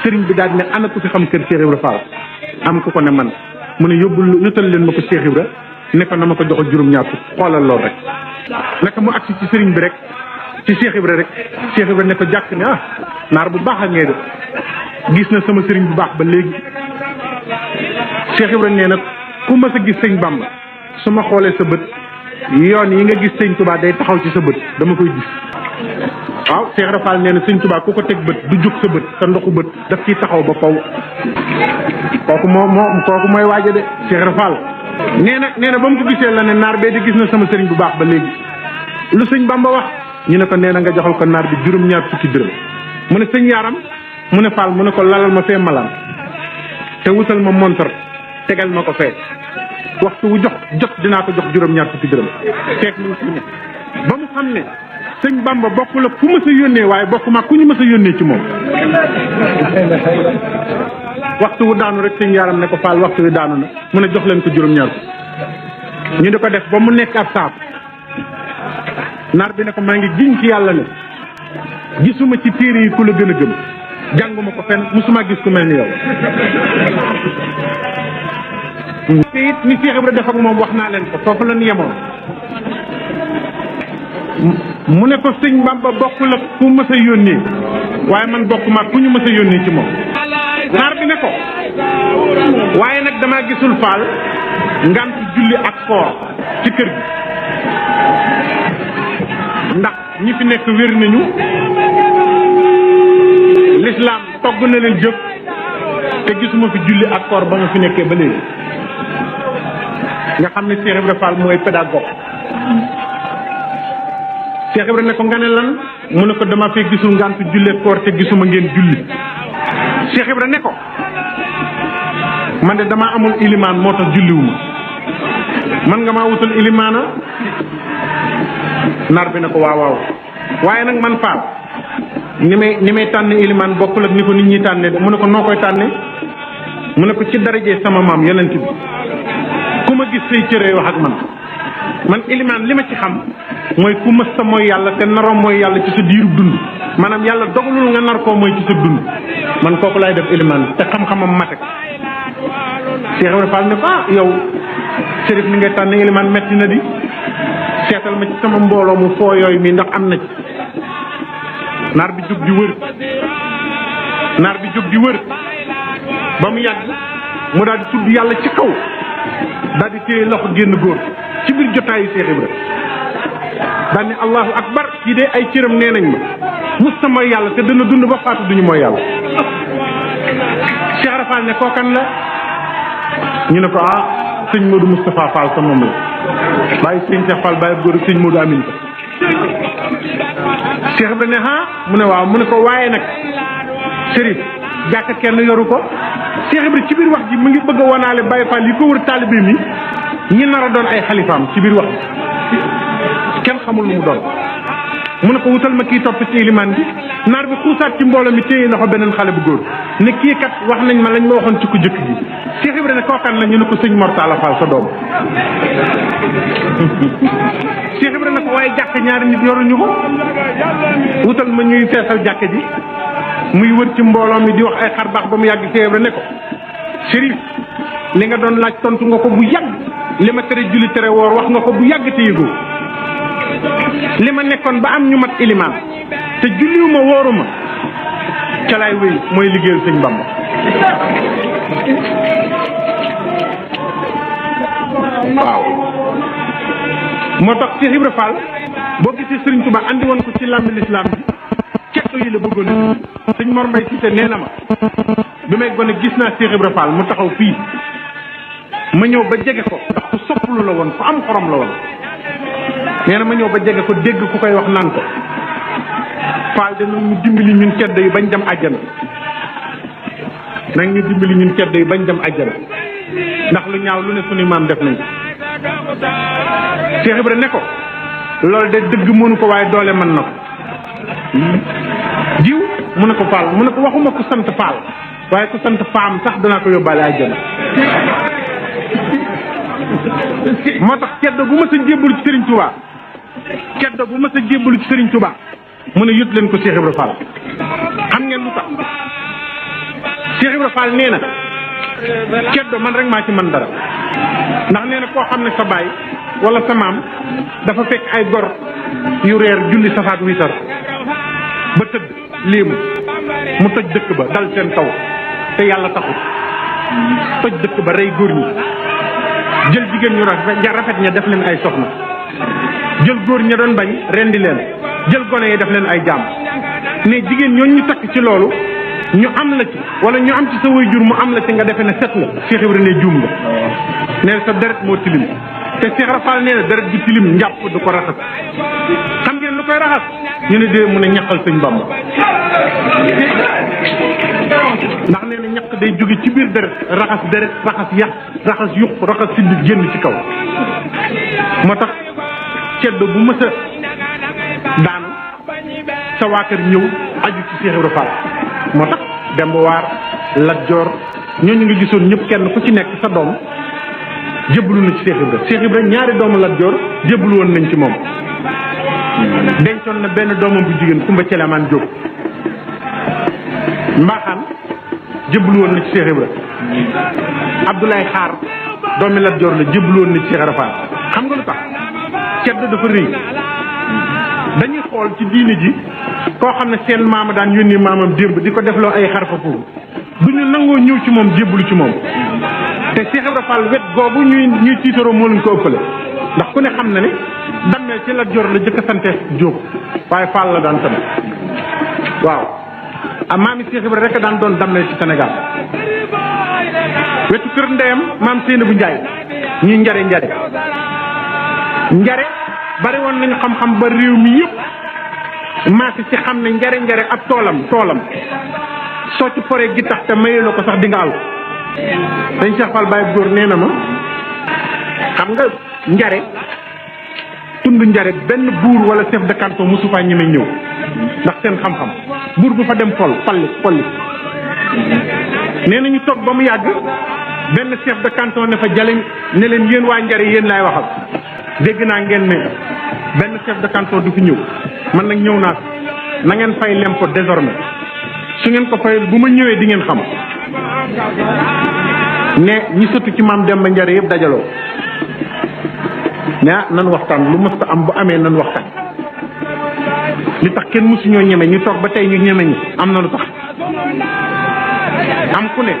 sëriñ bi daal di ne ana ku fi xam kër Cheikh Ibra Fall am ku ko ne man mu ne yóbbul leen ma ko Cheikh Ibra ne ko na ma ko jox juróom-ñaar fukk xoolal lool rek naka mu agsi ci sëriñ bi rek ci Cheikh Ibra rek Cheikh Ibra ne ko jàkk ne naar bu baax a ngay de gis na sama sëriñ bu baax ba léegi Cheikh Ibra nee na ku ma sa gis sëñ Bamba su ma xoolee sa bët yoon yi nga gis sëñ Touba day taxaw ci sa bët dama koy gis waaw Cheikh Ibra Fall nee na sëñ Touba ku ko teg bët du jóg sa bët sa ndoxu bët daf ciy taxaw ba faw kooku kooku mooy waaja de Cheikh Ibra Fall nee na ba mu ko gisee la ne naar bee di gis na sama sëriñ bu baax ba léegi lu sëñ Bamba wax ñu ne ko nee na nga joxal ko naar bi juróom-ñaar fukki dërëm mu ne sëñ Yaram mu ne Fall mu ne ko lalal ma fee malaan te wutal ma montor tegal ma ko fee waxtu wu jot dinaa ko jox juróom-ñaar fukki dërëm fekk mu ngi ba mu xam ne sëñ Bamba bokk la ku mës a yónnee waaye bokk ma ku ñu mës a yónnee ci moom waxtu wu daanu rek sëñ Yaram ne ko Fall waxtu wi daanu na mu ne jox leen ko juróom-ñaar fukki ñu di ko def ba mu nekk ab saab naar bi ne ko maa ngi giñ ci yàlla ne gisuma ci téere yi ku la gën a gëm jànguma ko fenn musuma gis ku mel ni yow te it ni Cheikh Ibra def ak moom wax naa leen ko foofu la ñu yemoon mu ne ko sëñ Bamba bokk la ku mës a yónnee waaye man bokk ma ku ñu mës a yónnee ci moom naar bi ne ko waaye nag damaa gisul Fall ngant julli ak koor ci kër gi ndax ñi fi nekk wér nañu l'islam togg na leen jëf te gisuma fi julli ak koor ba nga fi nekkee ba léegi nga xam ne Cheikh Ibra Fall mooy pédagogue Cheikh Ibra ne ko nga ne lan mu ne ko dama fee gisul ngantu julli ak koor te gisuma ngeen julli Cheikh Ibra ne ko man de damaa amul ilimaan moo tax julliwuma man nga maa wutal ilimaana naar bi ne ko waaw waaye nag man Fall ni may tànn ilimaan bokkul ak ni ko nit ñi tànne de mu ne ko noo koy tànne mu ne ko ci darajee sama maam yonent bi ku ma gis say cëree wax ak man ilimaan li ma ci xam mooy ku mës ta mooy yàlla te naroon mooy yàlla ci sa diirub dund maanaam yàlla dogalul nga nar koo mooy ci sa dund man kooku laay def ilimaan te xam-xamam mate Cheikh Ibra Fall ne ko yow Chérif ni ngay tànn ilimaan metti na di seetal ma ci sama mbooloo mu foo yooyu mi ndax am na ci naar bi jóg di wër ba mu yàgg mu daal di tudd yàlla ci kaw daal di téye loxo génn góor ci biir jotaayu Cheikh Ibra daal ni allahu akbar kii de ay cëram nee nañ ma musta mooy yàlla te dana dund ba faatu duñu mooy yàlla Cheikh Ibra Fall ne kookan la ñu ne ko sëñ Modou Moustapha Fall sa moom la bàyyi sëñ Cheikh Fall bàyyi góor sëñ Modou Amin ko Cheikh Ibra ne mu ne waaw mu ne ko waaye nag Chérif jàkka kenn yoru ko Cheikh Ibra ci biir wax ji mu ngi bëgg a wanaale Baye Fall yi ko wër taalibe mi ñi nar a doon ay xalifaam ci biir wax ji kenn xamul lu mu doon mu ne ko wutal ma kii topp ci ilimaan bi naar bi xuusaat ci mbooloo mi téye loxo beneen xale bu góor ne kii kat wax nañ ma lañ ma waxoon ci ku jëkk ji Cheikh Ibra ne kookan la ñu ne ko sëñ Mortala Fall sa doom Cheikh Ibra ne ko waaye jàkk ñaari nit yoruñu ko wutal ma ñuy feesal jàkk ji muy wër ci mbooloo mi di wax ay xar baax ba mu yàgg Cheikh Ibra ne ko Chérif li nga doon laaj tontu nga ko bu yàgg li ma tere julli tere woor wax nga ko bu yàgg te yëgoo li ma nekkoon ba am ñu mat ilimaan te julliwuma wóoruma ca laay wéy mooy liggéeyal sëñ Bamba waaw moo tax Cheikh Ibra Fall boo gisee Serigne Touba andi woon ko ci làmbi lislaam bi cetto yi la bëggoon sëñ Mor Mbaye Cissé nee na ma bi may gone gis naa Cheikh Ibra Fall mu taxaw fii ma ñëw ba jege ko ndax ku sopplu la woon ku am xorom la woon nee na ma ñëw ba jege ko dégg ku koy wax naan ko Fall de ñu dimbali ñun ceddo yi bañ dem àjjana nag ñu dimbali ñun ceddo yi bañ dem àjjana ndax lu ñaaw lu ne suñu maam def nañ ko Cheikh Ibra ne ko loolu de dëgg mënu ko waaye doole mën na ko jiw mu ne ko Fall mu ne ko waxuma ku sant Fall waaye ku sant Faam sax danaa ko yóbbaale àjjana moo tax ceddo bu ma sa jébbalu ci Serigne Touba ceddo bu ma sa jébbalu ci Serigne Touba mu ne yut leen ko Cheikh Ibra Fall xam ngeen lu tax Cheikh Ibra Fall nee na ceddo man rek maa ci man dara ndax nee na koo xam ne sa baay wala sa maam dafa fekk ay gor yu reer julli safaat witar ba tëdd léemu mu toj dëkk ba dal seen kaw te yàlla taxut toj dëkk ba rey góor ñi jël jigéen ñu rafet ña def leen ay soxna jël góor ña doon bañ rendi leen jël gone yi def leen ay jaam ne jigéen ñooñu ñu takk ci loolu ñu am la ci wala ñu am ci sa waajur mu am la ci nga defe ne set la Cheikh Ibra ne juum nga nee sa deret moo tilim te Cheikh Rafal nee na deret ju tilim njàpp du ko raxas xam ngeen lu koy raxas ñu ne dee mun a ñaqal sëñ Bamba ndax nee na ñaq day jóge ci biir deret raxas yax raxas yuq raxas siddi génn ci kaw moo tax ceddo bu mës a daanu sa waa kër ñëw aju ci Cheikh Ibra Fall moo tax Demba Waar Lat Joor ñooñu nga gisoon ñëpp kenn ku ci nekk sa doom jébbalu na ci Cheikh Ibra Cheikh Ibra ñaari doomu Lat Joor jébbalu woon nañ ci moom dencoon na benn doomam bu jigéen Kumba Celemaan Jóob Mbaaxaan jébbalu woon na ci Cheikh Ibra Abdoulaye Xaar doomi Lat Joor la jébbalu woon na ci Cheikh Ibra Fall xam nga lu tax cedd dafa rëy dañuy xool ci diine ji koo xam ne seen maama daan yónni maamam démb di ko defloo ay xarfa foofu du ñu nangoo ñëw ci moom jébbalu ci moom te Cheikh Ibra Fall wet googu ñuy tiitaroo moo leen ko ëppale ndax ku ne xam na ne dammeel ci Lat Joor la jëkk a sante Jóob waaye Fall la daan tamit waaw a maami Cheikh Ibra rek daan doon dammeel ci Sénégal wetu kër ndeyam maam Seynabou Njaay ñuy njare bari woon nañu xam-xam ba réew mi yëpp maasi ci xam ne njare ab toolam soo ci foree gi tax te maye la ko sax di nga àll dañ Cheikh Fall Baye góor nee na ma xam nga tund njare benn buur wala chef de canton mosu faa ñeme ñëw ndax seen xam-xam buur bu fa dem folli nee na ñu toog ba mu yàgg benn chef de canton ne fa jaleñ ne leen yéen waa njare yéen laay waxal dégg naa ngeen ne benn chef de canton du fi ñëw man nag ñëw naa na ngeen fay lempo désormais su ngeen ko fay bu ma ñëwee di ngeen xam ne ñi sotti ci maam Demba Njare yëpp dajaloo ne nan waxtaan lu mës am bu amee nan waxtaan li tax kenn mësuñoo ñeme ñu toog ba tey ñu ñeme ñi am na lu tax am ku ne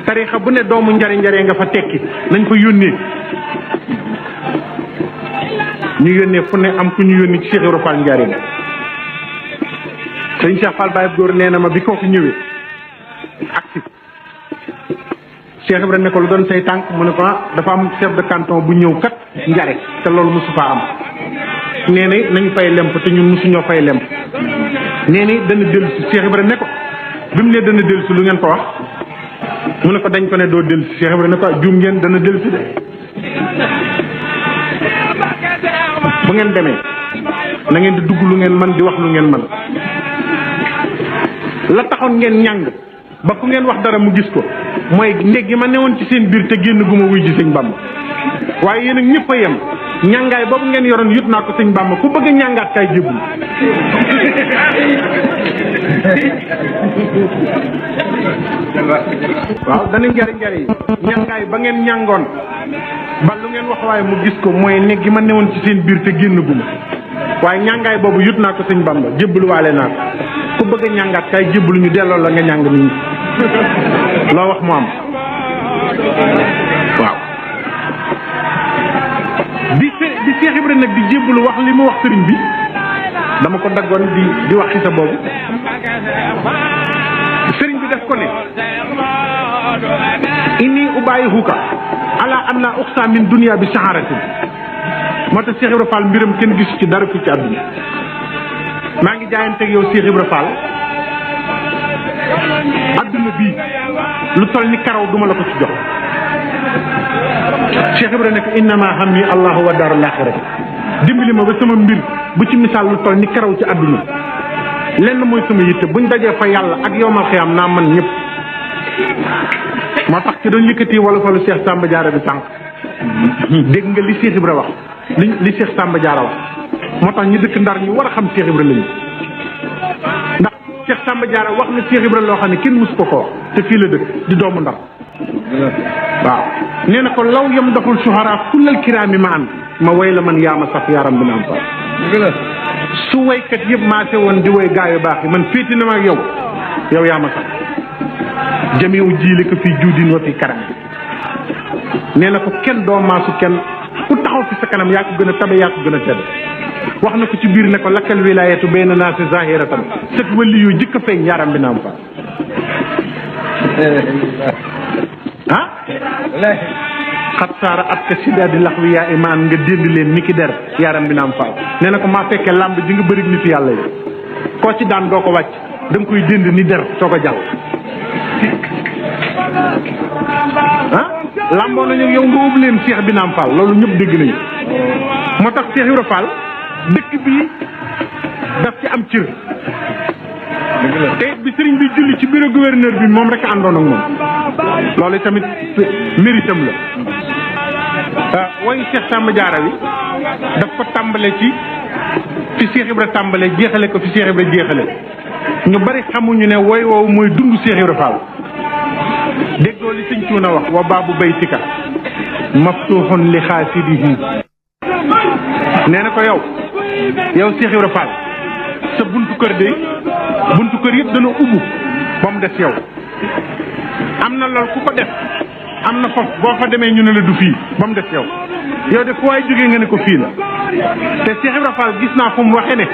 tarixa bu ne doomu njare nga fa tekki nañ ko yónnee ñu yónnee fu ne am ku ñu yónni ci Cheikh Ibra Fall Njaaréem sëñ Cheikh Fall Baye góor nee na ma bi kooku ñëwee aksi Cheikh Ibra ne ko lu doon say tànk mu ne ko dafa am chef de canton bu ñëw kat njare te loolu mosu faa am nee na nañ fay lemp te ñun mosuñoo fay lemp nee na dana dellu si Cheikh Ibra ne ko bi mu ne dana dellu si lu ngeen ko wax mu ne ko dañ ko ne doo dellu si Cheikh Ibra ne ko juum ngeen dana dellu si de bu ngeen demee na ngeen di dugg lu ngeen mën di wax lu ngeen mën la taxoon ngeen ñàng ba ku ngeen wax dara mu gis ko mooy ndég gi ma newoon ci seen biir te génn gu ma wuy ji sëñ Bàmba waaye yéen ak ñëpp a yem ñàngaay boobu ngeen yoroon yut naa ko sëñ Bàmba ku bëgg a ñàngaat kay jébul waaw dana njari yi ñàngaay ba ngeen ñàngoon ba lu ngeen wax waaye mu gis ko mooy ne gi ma newoon ci seen biir te génn guma waaye ñàngaay boobu yut naa ko sëñ Bamba jébbalu waale naa ko ku bëgg a ñàngaat kay jébbalu ñu delloo la nga ñàng nit ñi loo wax mu am waaw bi Cheikh Ibra nag di jébbalu wax li mu wax sëriñ bi dama ko daggoon di wax xisa boobu sëriñ bi def ko ne inni ubayihuka ala an la uxsa min dunia bi saharatin moo tax Cheikh Ibra Fall mbiram kenn gisu ci dara fi ci àdduna maa ngi jaayanteeg yow Cheikh Ibra Fall àdduna bii lu toll ni karaw duma la ko ci jox Cheikh Ibra nekk innama hammi allahu wa daarul aaxira dimbali ma ba sama mbir bu ci misaal lu toll ni karaw ci àdduna lenn mooy sama yitte buñ dajee fa yàlla ak yowmal xiyaam naa man ñëpp moo tax ci doon yëkkati wala fa lu Cheikh Samba Diarra bi sànq dégg nga li Cheikh Ibra wax li Cheikh Samba Diarra wax moo tax ñu dëkk Ndar ñu war a xam Cheikh Ibra lañu ndax Cheikh Samba Diarra wax na Cheikh Ibra loo xam ne kenn mus ko wax te fii la dëkk di doomu Ndar waaw nee na ko law yam doxul suhara kullal kiraami ma an ma way la man yaa ma saf yaaram bi naam fa su waykat yëpp maase woon di woy gaa yu baax yi man féeti na ma ak yow yaa ma saf jamiu jiili ko fii juudin wa fi karam nee na ko kenn doo maasu kenn ku taxaw fi sa kanam yaa ko gën a tabe yaa ko gën a tedd wax na ko ci biir ne ko lakkal wilayatu bayna naasi zahiratan sët wali yu jëkk a feeñ yaaram bi naam fa ah xat saara at ka sidda di lax wi yaa imaan nga dénd leen ni ki der yaaram bi naam fa nee na ko maa fekkee làmb ji nga bëri nit yàlla yi koo ci daan doo ko wàcc da nga koy dénd ni der soo ko jàll ah làmboo nañu yow nga ub leen Cheikh bi naam Fall loolu ñëpp dégg nañu moo tax Cheikh Ibra Fall dëkk bii daf ci am cër te bi sëriñ bi julli ci bureau gouverneur bi moom rek àndoon ak moom loolu tamit méritam la wayu Cheikh Samba Diarra wi daf ko tàmbale ci fi Cheikh Ibra tàmbale jeexale ko fi Cheikh Ibra jeexale ñu bari xamuñu ne woy woowu mooy dund Cheikh Ibra Fall déggoo li sëñ Cuuna wax wa baabu baytika maftuuxun li xaasidihi nee na ko yow Cheikh Ibra Fall sa buntu kër de buntu kër yëpp dana ubbu ba mu des yow am na lool ku ko def am na foofu boo fa demee ñu ne la du fii ba mu des yow de fu waay jógee nga ne ko fii la te Cheikh Ibra Fall gis naa fu mu waxee ne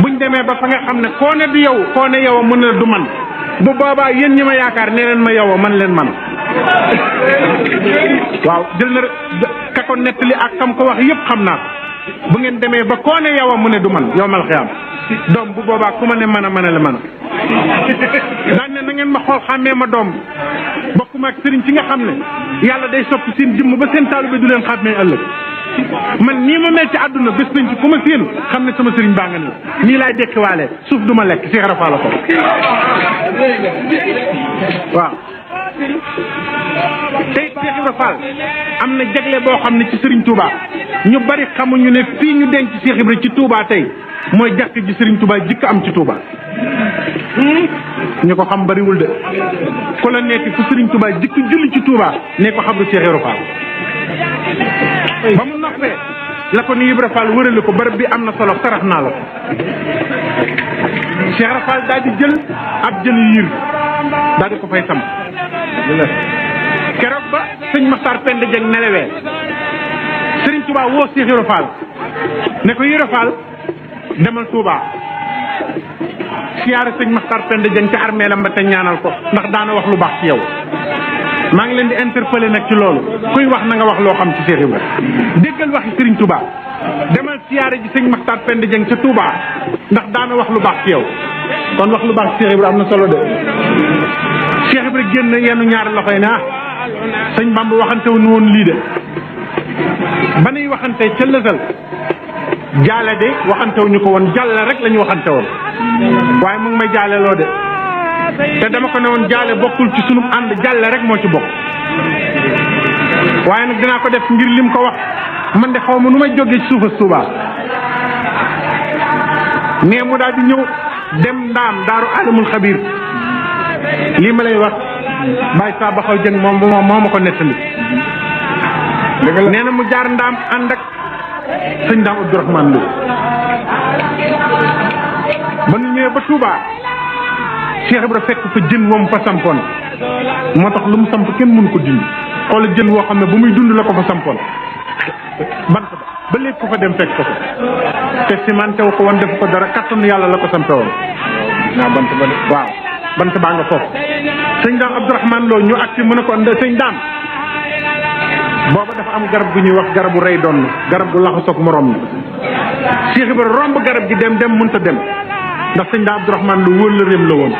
buñ demee ba fa nga xam ne koo ne du yow koo ne yow mën na du man bu boobaa yéen ñi ma yaakaar nee leen ma yow man leen man waaw jël na ka ko nettali ak kam ko wax yëpp xam naa ko bu ngeen demee ba koo ne yow mu ne du man yow mal xiyaam doom bu boobaa ku ma ne mën a la mën a daan ne na ngeen ma xool xàmmee ma doom bokkuma ak sëriñ ci nga xam ne yàlla day soppi seen jëmm ba seen taalibe du leen xàmmee ëllëg man nii ma mel ci àdduna bés nañ ci ku ma séen xam ne sama sëriñ baa nga nii nii laay dekkiwaale suuf du ma lekk Cheikh Ibra Fall la ko waaw tey Cheikh Ibra Fall am na jagle boo xam ne ci Serigne Touba ñu bari xamuñu ne fii ñu denc Cheikh Ibra ci Touba tey mooy jàkk ji Serigne Touba jikk am ci Touba ñu ko xam bariwul de ku la nekk fu Serigne Touba jikk julli ci Touba ne ko xam du Cheikh Ibra Fall ba mu noppee la ko ni Ibra Fall wërale ko barab bi am na solo sarax naa la ko Cheikh Ibra Fall daal di jël ab jën yiir daal di ko fay sam keroog ba sëñ Maxtaar Penda Dieng nelewee Serigne Touba woo Cheikh Ibra Fall ne ko Ibra Fall demal Touba siyaare sëñ Maxtaar Penda Dieng ca armée la mba te ñaanal ko ndax daana wax lu baax ci yow maa ngi leen di interpeller nag ci loolu kuy wax na nga wax loo xam ci Cheikh Ibra déggal waxi Serigne Touba demal siyaare ji sëñ Maxtaar Penda Dieng ca Touba ndax daana wax lu baax ci yow kon wax lu baax ci Cheikh Ibra am na solo de Cheikh Ibra génn yenn ñaari loxo yi ne sëñ Bamba waxante wu ñu woon lii de ba nuy waxante ca lësal jaale de waxante wu ñu ko woon jàll rek la ñu waxante woon waaye mu ngi may jaale loo de te dama ko ne woon jaale bokkul ci sunu ànd jàlle rek moo ci bokk waaye nag dinaa ko def ngir lim ko wax man de xaw ma nu may jógee ci suufa Touba mais mu daal di ñëw dem ndaam daaru alamul xabir lii ma lay wax Baye Saba Xaw Jëng moom moo ma ko nettali nee na mu jaar ndaam ànd ak sëñ Ndaam Abdourahmane Lo ba nu ñëwee ba Touba Cheikh Ibra fekk fa jën woom fa sampoon moo tax lu mu samp kenn mënu ko dindi xoolal jën woo xam ne bu muy dund la ko fa sampoon bant ba léegi ko fa dem fekk ko fa te cimenté wu ko woon defu ko dara kattanu yàlla la ko sampe woon waaw bant baa nga foofu sëñ Daam Abdourahmane Lo ñu agsi mu ne ko sëñ Daam booba dafa am garab gu ñuy wax garabu rey doon garab gu laxasoog morom ni Cheikh Ibra romb garab gi dem mënta dem ndax sëñ Daam Abdourahmane Lo wóor la réem la woon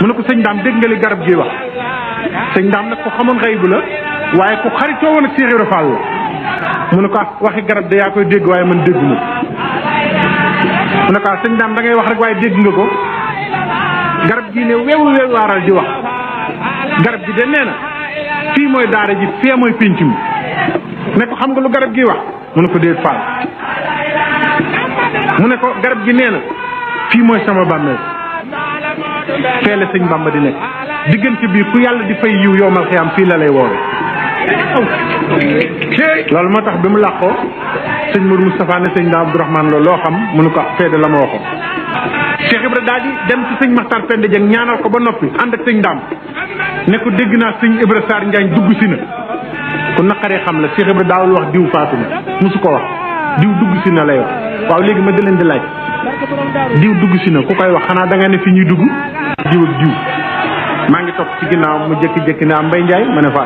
mu ne ko sëñ Daam dégg nga li garab gi wax sëñ Daam nag ko xamoon xëy bu la waaye ku xaritoo woon ak Cheikh Ibra Fall la mu ne ko waxi garab de yaa koy dégg waaye man dégguma mu ne ko sëñ Daam da ngay wax rek waaye dégg nga ko garab gi ne weewu waaral di wax garab gi de nee na fii mooy daara ji fee mooy pénc mi ne ko xam nga lu garab gi wax mu ne ko déet Fall mu ne ko garab gi nee na fii mooy sama bàmmeel fee la sëñ Bamba di nekk diggante bii ku yàlla di fay yiw yowmal xiyaam fii la lay woowe loolu moo tax bi mu làqoo sëñ Mourou Moustapha ne sëñ Daam Abdourahmane loolu loo xam mu ne ko feede la ma waxoon Cheikh Ibra daal di dem ci sëñ Maxtar Penda Dieng ñaanal ko ba noppi ànd ak sëñ Daam ne ko dégg naa sëñ Ibra Sarr Njaañ dugg si na ku naqaree xam la Cheikh Ibra daawul wax diw faatu na mosu ko wax diw dugg si na lay wax waaw léegi ma di leen di laaj diw dugg si na ku koy wax xanaa da nga ne fi ñuy dugg diw ak diw maa ngi topp ci ginnaaw mu jékki-jékki ne am Mbay Njaay ma ne fa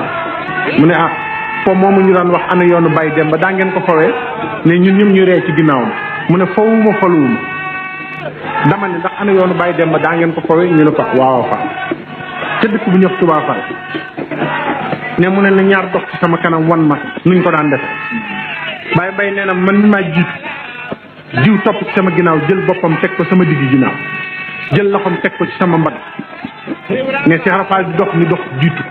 mu ne ah fo moomu ñu daan wax ana yoonu Baye Demba daa ngeen ko fawee ne ñun ñëpp ñu ree ci ginnaawam mu ne fawuma faluwuma dama ne ndax ana yoonu Baye Demba daa ngeen ko fawee ñu ne ko waaw fa ca dëkk bu ñëw Touba Fall ne mu ne na ñaar dox ci sama kanam wan ma nuñ ko daan def Baye Mbaye nee na man mi maa jiitu jiw topp ci sama ginnaaw jël boppam teg ko sama digg ginnaaw jël loxoom teg ko ci sama mbagg ne Cheikh Rafal di dox ñu dox jiitu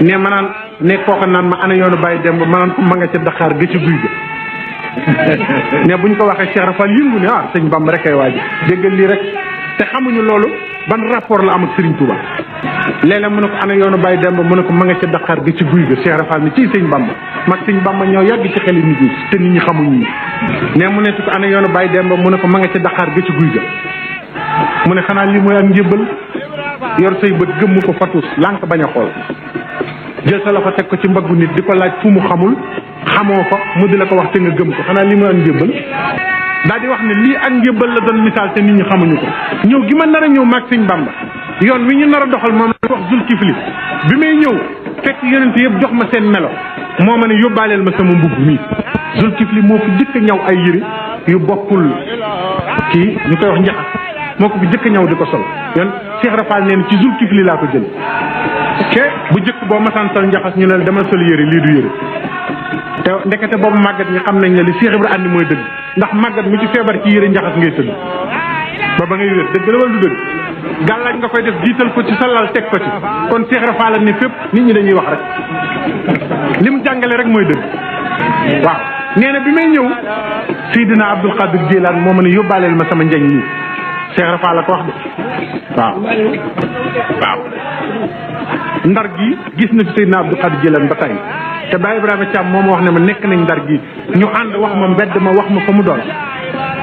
ne ma naan ne kooka naan ma ana yoonu Baye Demba ma naan ko ma nga ca Dakar ga ci guy ga ne buñ ko waxee Cheikh Rafal yëngu ne ah sëñ Bamba rek ay waaj déggal lii rek te xamuñu loolu ban rapport la am ak Serigne Touba léeg-léeg mu ne ko ana yoonu Baye Demba mu ne ko ma nga ca Dakar ga ci guy ga Cheikh Rafal ni ciy sëñ Bamba mag sëñ Bamba ñoo yàgg ci xeli nit ñi te nit ñi xamuñu ñi ne mu ne ko ana yoonu Baye Demba mu ne ko ma nga ca Dakar ga ci guy ga mu ne xanaa lii mooy ak njëbbal yor say bët gëmm ko fatus lànk bañ a xool jël sa loxo teg ko ci mbaggu nit di ko laaj fu mu xamul xamoo fa mu di la ko wax te nga gëm ko xanaa lii mooy ak njëbbal daal di wax ne lii ak njëbbal la doon misaal te nit ñi xamuñu ko ñëw gi ma nar a ñëw maag sëñ Bamba yoon wi ñu nar a doxal moom la wax Zulkifli bi may ñëw fekk yonent yëpp jox ma seen melo moo ma ne yóbbaaleel ma sama mbubb mii Zulkifli moo fi jëkk a ñaw ay yëre yu bokkul kii ñu koy wax njaxas moo ko fi jëkk a ñaw di ko sol yoon Cheikh Rafal nee na ci Zulkifli laa ko jël ke bu jëkk boo masaan sol njaxas ñu ne la demal sol yëre lii du yëre te ndekete boobu màggat ñi xam nañ ne li Cheikh Ibra andi mooy dëgg ndax màggat mu ci feebar ci yëre njaxas ngay tëdd ba ngay wér dëgg la wala du dëgg gàllaaj nga koy def jiital ko ci sa lal teg ko ci kon Cheikh Rafal ne fépp nit ñi dañuy wax rek li mu jàngale rek mooy dëgg waaw nee na bi may ñëw Seydina Abdul Qadir Jilaan moo ma ne yóbbaaleel ma sama njañ nii Cheikh Rafal la ko wax de waaw waaw ndar gi gis na fi Seydina Abdul Qadir Jilaan ba tey te Baye Ibrahima Thiam moom wax ne ma nekk nañ ndar gi ñu ànd wax ma mbedd ma wax ma fa mu doon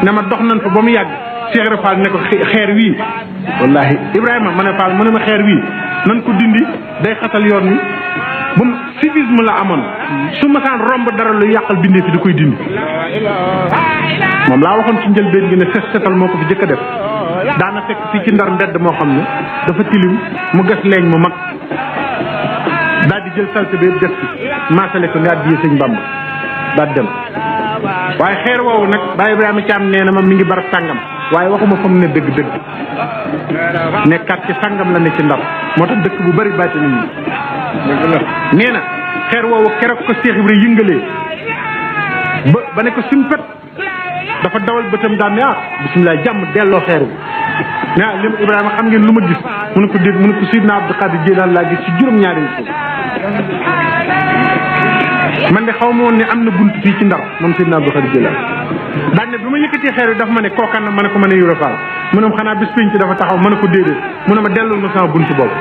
ne ma dox nañ fa ba mu yàgg Cheikh Rafal ne ko xeer wii wallahi Ibrahima ma ne Fall mu ne ma xeer wii nan ko dindi day xatal yoon wi bu civisme la amoon su ma saan romb dara lu yàqal bindee fi da koy dindi moom laa waxoon ci njëlbeen gi ne setal moo ko fi jëkk a def daana fekk fii ci ndar mbedd moo xam ne dafa tilim mu gas leeñ mu mag daal di jël salte bi yëpp def ci maasale ko nga addiyee sëñ Bamba daal dem waaye xeer woowu nag Baye Ibrahima Thiam nee na ma mi ngi barab sàngam waaye waxuma fa mu ne dëgg-dëgg nekkaat ci sàngam la ne ci ndar moo tax dëkk bu bari bàyyi nit ñi nee na xeer woowu keroog ko Cheikh Ibra yëngalee ba ne ko simpet dafa dawal bëtam daan ne ah bisimilah jàmm delloo xeer wi ne ah lim Ibrahima xam ngeen lu ma gis mu ne ko dégg mu ne ko Seydina Abdou Khadir Jilaan laa gis ci juróom-ñaari suuf man de xaw ma woon ne am na bunt fii ci ndar moom Seydina Abdou Khadir Jilaan daan ne bi ma yëkkatee xeer wi dafa ma ne kookan na ma ne ko ma ne Ibra Fall mu ne ma xanaa bis pénc dafa taxaw ma ne ko déedéet mu ne ma dellul ma sama bunt boobu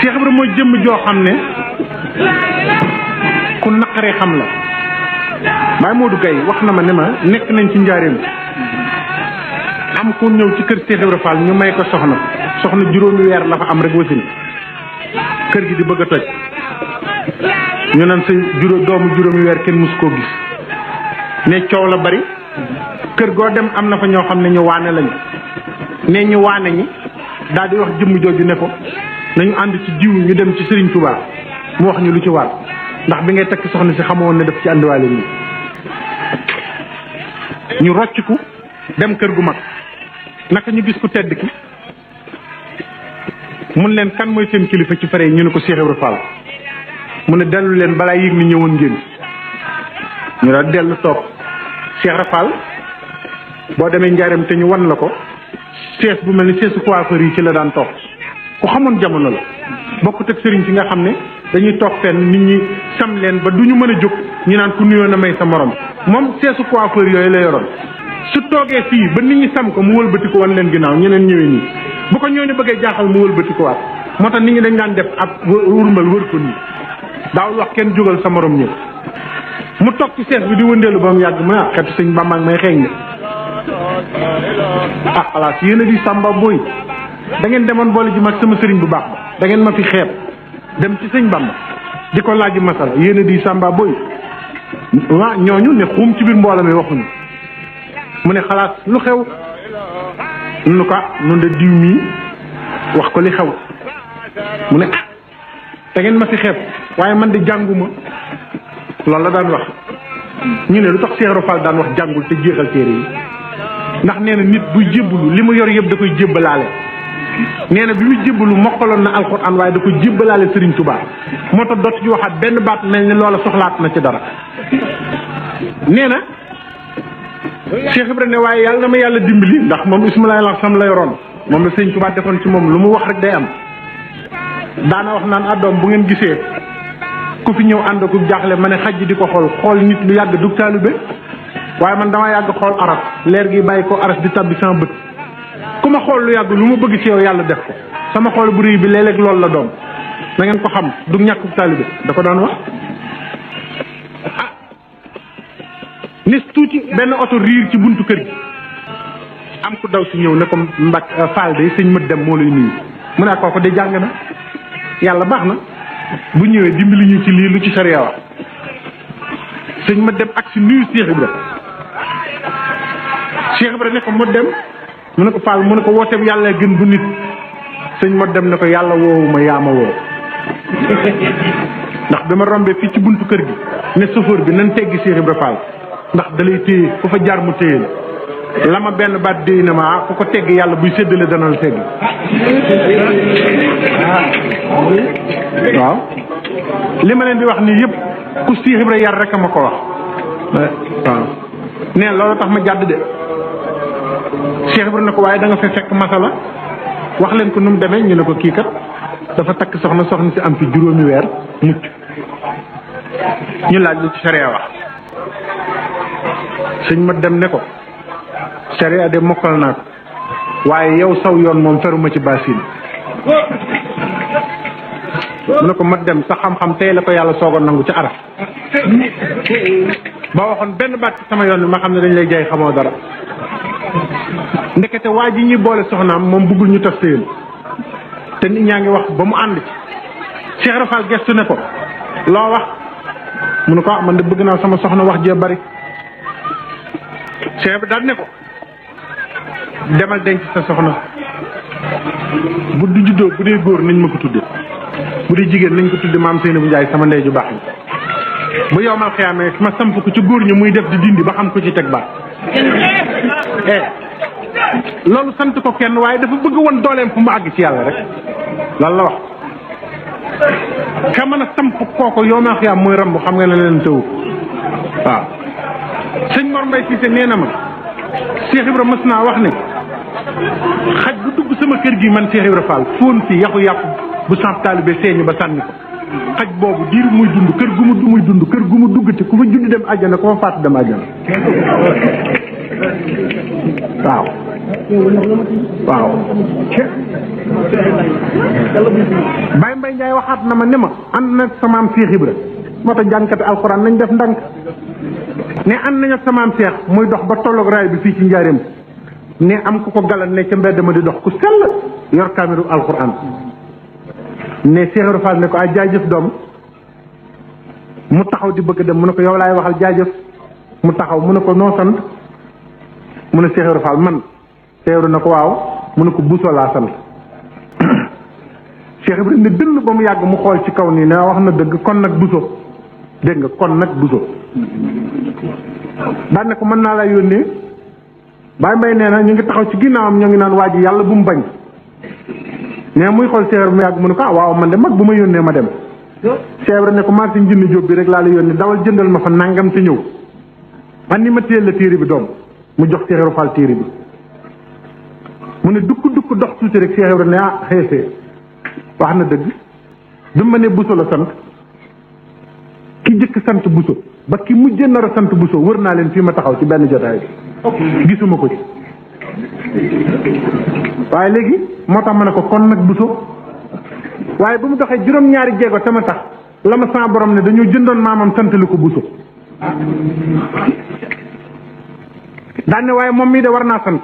Cheikh Ibra mooy jëmm joo xam ne ku naqaree xam la Baye Modou Gaye wax na ma ne ma nekk nañ ci njaareem am ku ñëw ci kër Cheikh Ibra Fall ñu may ko soxna juróomi weer la fa am rek wasin kër gi di bëgg a toj ñu naan sa doomu juróomi weer kenn mus koo gis ne coow la bari kër goo dem am na fa ñoo xam ne ñu waane lañu ne ñu waane ñi daal di wax jëmm jooju ne ko nañu ànd ci jiw ñu dem ci Serigne Touba mu wax ñu lu ci war ndax bi ngay takk soxna si xamoon ne daf ci àndiwaale nii ñu rocciku dem kër gu mag naka ñu gis ku tedd ki mun leen kan mooy seen kilifa ci fare ñu ne ko Cheikh Ibra Fall mu ne dellu leen balaa yëg ni ñëwoon ngeen ñu daal dellu toog Cheikh Ibra Fall boo demee njaareem te ñu wan la ko sees bu mel ni seesu coiffeur yi ci la daan toog ku xamoon jamono la bokkut ak sëriñ si nga xam ne dañuy toog fenn nit ñi sam leen ba du ñu mën a jóg ñu naan ku nuyoo na may sa morom moom seesu coiffeur yooyu la yoroon su toogee fii ba nit ñi sam ko mu wëlbati ko wan leen ginnaaw ñeneen ñëwee nii bu ko ñooñu bëggee jaaxal mu wëlbati ko waat moo tax nit ñi dañ daan def ab wurmbal wër ko nii daawul wax kenn jógal sa morom ñëw mu toog ci sees bi di wëndeelu ba mu yàgg mu ne xetu sëñ Bamba may xeeñ ne xalaas yéen a di Samba Boy da ngeen demoon boole ji mag sama sëriñ bu baax ba da ngeen ma fi xeeb dem ci sëñ Bamba di ko laaj masala yéen a di Samba Boy waa ñooñu ne xuum ci biir mbooloo mi waxuñu mu ne xalaas lu xew nu ko nun de diw mii wax ko li xew mu ne da ngeen ma fi xeeb waaye man de jànguma loolu la daan wax ñu ne lu tax Cheikh Ibra Fall daan wax jàngul te jeexal téere yi ndax nee na nit buy jébbalu li mu yor yëpp da koy jébbalaale nee na bi muy jébbalu mokkaloon na alxuraan waaye da koy jébbalaale Serigne Touba moo tax dootu ci waxaat benn baat mel ni loola soxlaat na ci dara nee na Cheikh Ibra ne waaye yàlla na ma yàlla dimbali ndax moom ismulaay la sam la yoroon moom la Serigne Touba defoon ci moom lu mu wax rek day am daana wax naan addoom bu ngeen gisee ku fi ñëw ànd ku jaaxle ma ne xaj di ko xool nit lu yàgg dug taalibe waaye man dama yàgg xool aras leer gi bàyyi ko aras di tabbi sama bët ku ma xool lu yàgg lu ma bëgg ci yow yàlla def ko sama xool bu rëy bi léeg-léeg loolu la doom na ngeen ko xam du ñàkkub taalibe da ko daan wax nis tuuti benn oto riir ci buntu kër gi am ku daw si ñëw ne ko mbak Fall de sëñ mët dem moo lay nuyu mu ne kooku de jàng na yàlla baax na bu ñëwee dimbali ñu ci lii lu ci sariya wax sëñ ma dem ak si nuyu Cheikh Ibra Cheikh Ibra ne ko mo dem mu ne ko Fall mu ne ko wooteem yàlla gën bu nit sëñ ma dem ne ko yàlla woowu ma yaa ma woo ndax bi ma rombee fii ci buntu kër gi ne chauffeur bi nan teggi Cheikh Ibra Fall ndax da lay téye ku fa jaar mu téye la ma benn baat déy na ma ku ko tegg yàlla buy séddale dana la tegg waaw li ma leen di wax nii yëpp ku Cheikh Ibra yar rek a ma ko wax waaw nee loolu tax ma jàdd de Cheikh Ibra ne ko waaye da nga fa fekk masala wax leen ko nu mu demee ñu ne ko kii kat dafa takk soxna si am fi juróomi weer mucc ñu laaj lu ci sariya wax sëñ ma dem ne ko sariya de mokkal naa ko waaye yow saw yoon moom feruma ci basin mu ne ko ma dem sa xam-xam tey la ko yàlla soogoon nangu ci araf ba waxoon benn baat ci sama yoon bi ma xam ne dañ lay jaay xamoo dara ndekete waa ji ñuy boole soxnaam moom bëggul ñu tas sëyam te nit ñaa ngi wax ba mu ànd ci Cheikh Ibra Fall gestu ne ko loo wax mu ne ko man de bëgg naa sama soxna wax jee bari Cheikh bi daal ne ko demal denc sa soxna bu du juddoo bu dee góor nañ ma ko tudde bu dee jigéen nañ ko tudde maam Seynabou Ndiaye sama ndey ju baax ni bu yowmal xiyaamee ma samp ko ci góor ñi muy def di dindi ba xam ko ci teg baat loolu sant ko kenn waaye dafa bëgg woon dooleem fu mu àgg ci yàlla rek loolu la wax ka mën a samp kooko yowmal xiyaam mooy ramb xam nga ne leen tëwu waaw sëñ Mor Mbaye Cissé nee na ma Cheikh Ibra mas naa wax ne xaj bu dugg sama kër gi man Cheikh Ibra Fall fóon fi yaxu yàpp bu sant taalibe seeñu ba sànni ko xaj boobu diir muy dund kër gu muy dund kër gu mu dugg te ku fa judd dem àjjana ku fa faatu dem àjjana waaw waaw Baye Mbaye Ndiaye waxaat na ma ne ma ànd nag sama am Cheikh Ibra moo tax jànkate alxuraan nañ def ndànk ne ànd nañu ak sama am Cheikh muy dox ba tolloog raay bi fii ci njaareem ne am ku ko galan ne ca mbedd ma di dox ku sell yor kaamiru alxuraan ne Cheikh Ibra Fall ne ko ay jaajëf doom mu taxaw di bëgg dem mu ne ko yow laay waxal jaajëf mu taxaw mu ne ko noo sant mu ne Cheikh Ibra Fall man Cheikh Ibra ne ko waaw mu ne ko Bousso laa sant Cheikh Ibra ne dënn ba mu yàgg mu xool ci kaw nii ne wax na dëgg kon nag Bousso dégg nga kon nag Bousso daan ne ko mën naa laa yónnee Baye Mbaye nee na ñu ngi taxaw ci ginnaawam ñoo ngi naan waa ji yàlla bu mu bañ mais muy xool Cheikh Ibra mu yàgg mu ne ko waaw man de mag bu ma yónnee ma dem Cheikh Ibra ne ko marché njënd jóob bi rek laa la yónnee dawal jëndal ma fa nangam te ñëw man ni ma téel la téere bi doom mu jox Cheikh Ibra Fall téere bi mu ne dukk dox tuuti rek Cheikh Ibra ne xeexee wax na dëgg bi ma ne Bousso la sant ki jëkk sant Bousso ba ki mujjee nar a sant Bousso wër naa leen fii ma taxaw ci benn jotaay bi gisuma ko ci waaye léegi moo tax ma ne ko kon nag Bousso waaye bu mu doxee juróom-ñaari jéego te ma tax la ma sama borom ne dañoo jëndoon maamam santali ko Bousso daan ne waaye moom mii de war naa sant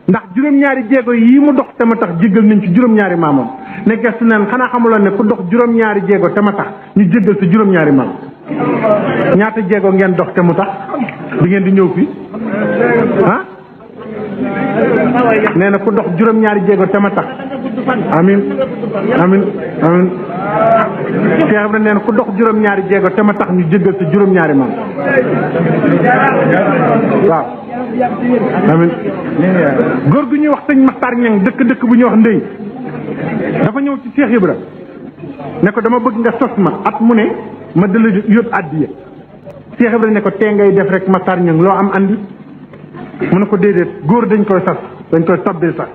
ndax juróom-ñaari jéego yii mu dox te ma tax jéggal nañ ci juróom-ñaari maamam ne gestu neen xanaa xamuloon ne ku dox juróom-ñaari jéego te ma tax ñu jéggal sa juróom-ñaari maam ñaata jéego ngeen dox te mu tax bi ngeen di ñëw fii ah nee na ku dox juróom-ñaari jéego te ma tax amin amin amin Cheikh Ibrahima nee na ku dox juróom-ñaari jéego te ma tax ñu jéggal sa juróom-ñaari maam waaw amin góor gu ñuy wax sëñ Maxtaar Ñang dëkk bu ñuy wax ndëy dafa ñëw ci Cheikh Ibra ne ko dama bëgg nga sos ma at mu ne ma dala yóbbu àddiya Cheikh Ibra ne ko tee ngay def rek Maxtaar Ñang loo am andi mu ne ko déedéet góor dañ koy sas dañ koy tobbil sax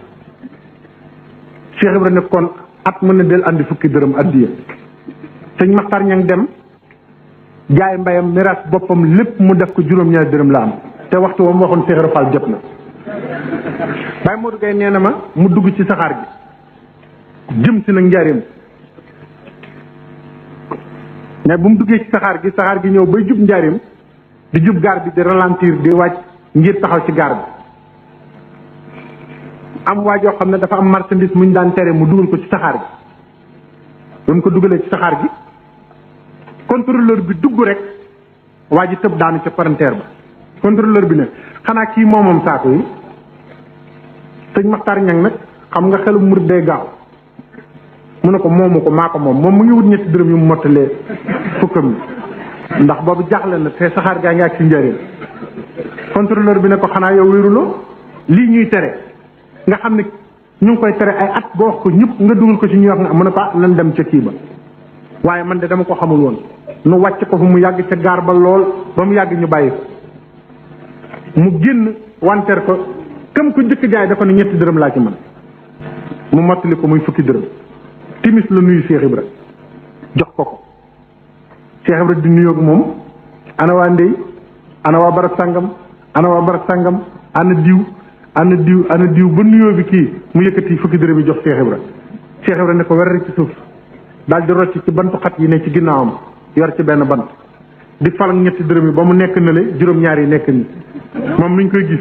Cheikh Ibra ne kon at mu ne del andi fukki dërëm àddiya sëñ Maxtaar Ñang dem jaay mbayam miraas boppam lépp mu def ko juróom-ñaari dërëm la am te waxtu wam waxoon Cheikh Ibra Fall jot na Baye Modou Gueye nee na ma mu dugg ci saxaar gi jëm si nag njaareem mais bu mu duggee ci saxaar gi ñëw bay jub njaareem di jub gaar bi di ralentir di wàcc ngir taxaw ci gaar bi am waa joo xam ne dafa am marchandise muñ daan tere mu dugal ko ci saxaar gi ba mu ko dugalee ci saxaar gi contrôleur bi dugg rek waa ji tëb daanu ca palanteer ba contrôleur bi ne xanaa kii moomam saako yi sëñ Maxtaar Ñang nag xam nga xelu murid day gaaw mu ne ko moomu ko maa ko moom mu ngi wut ñetti dërëm yu mu mottalee fukkam yi ndax boobu jaaxle na te saxaar gaa ngi ak ci njëriñ contrôleur bi ne ko xanaa yow wéruloo lii ñuy tere nga xam ne ñu ngi koy tere ay at boo wax ko ñëpp nga dugal ko ci ñuy wax nga mu ne ko nan dem ca kii ba waaye man de dama ko xamul woon nu wàcc ko fu mu yàgg ca gaar ba lool ba mu yàgg ñu bàyyi ko mu génn wanteer ko kam ko jëkk jaay dafa ne ñetti dërëm laa ci man mu mottali ko muy fukki dërëm timis la nuyu Cheikh Ibra jox ko Cheikh Ibra di nuyoog moom ana waa ndey ana waa barab sàngam ana waa barab sàngam ana diw ba nuyoo bi kii mu yëkkati fukki dërëm yi jox Cheikh Ibra Cheikh Ibra ne ko werar ci suuf daal di rocc ci bantu xat yi ne ci ginnaawam yor ci benn bant di falang ñetti dërëm yi ba mu nekk na le juróom-ñaar yi nekk ni moom nuñ koy gis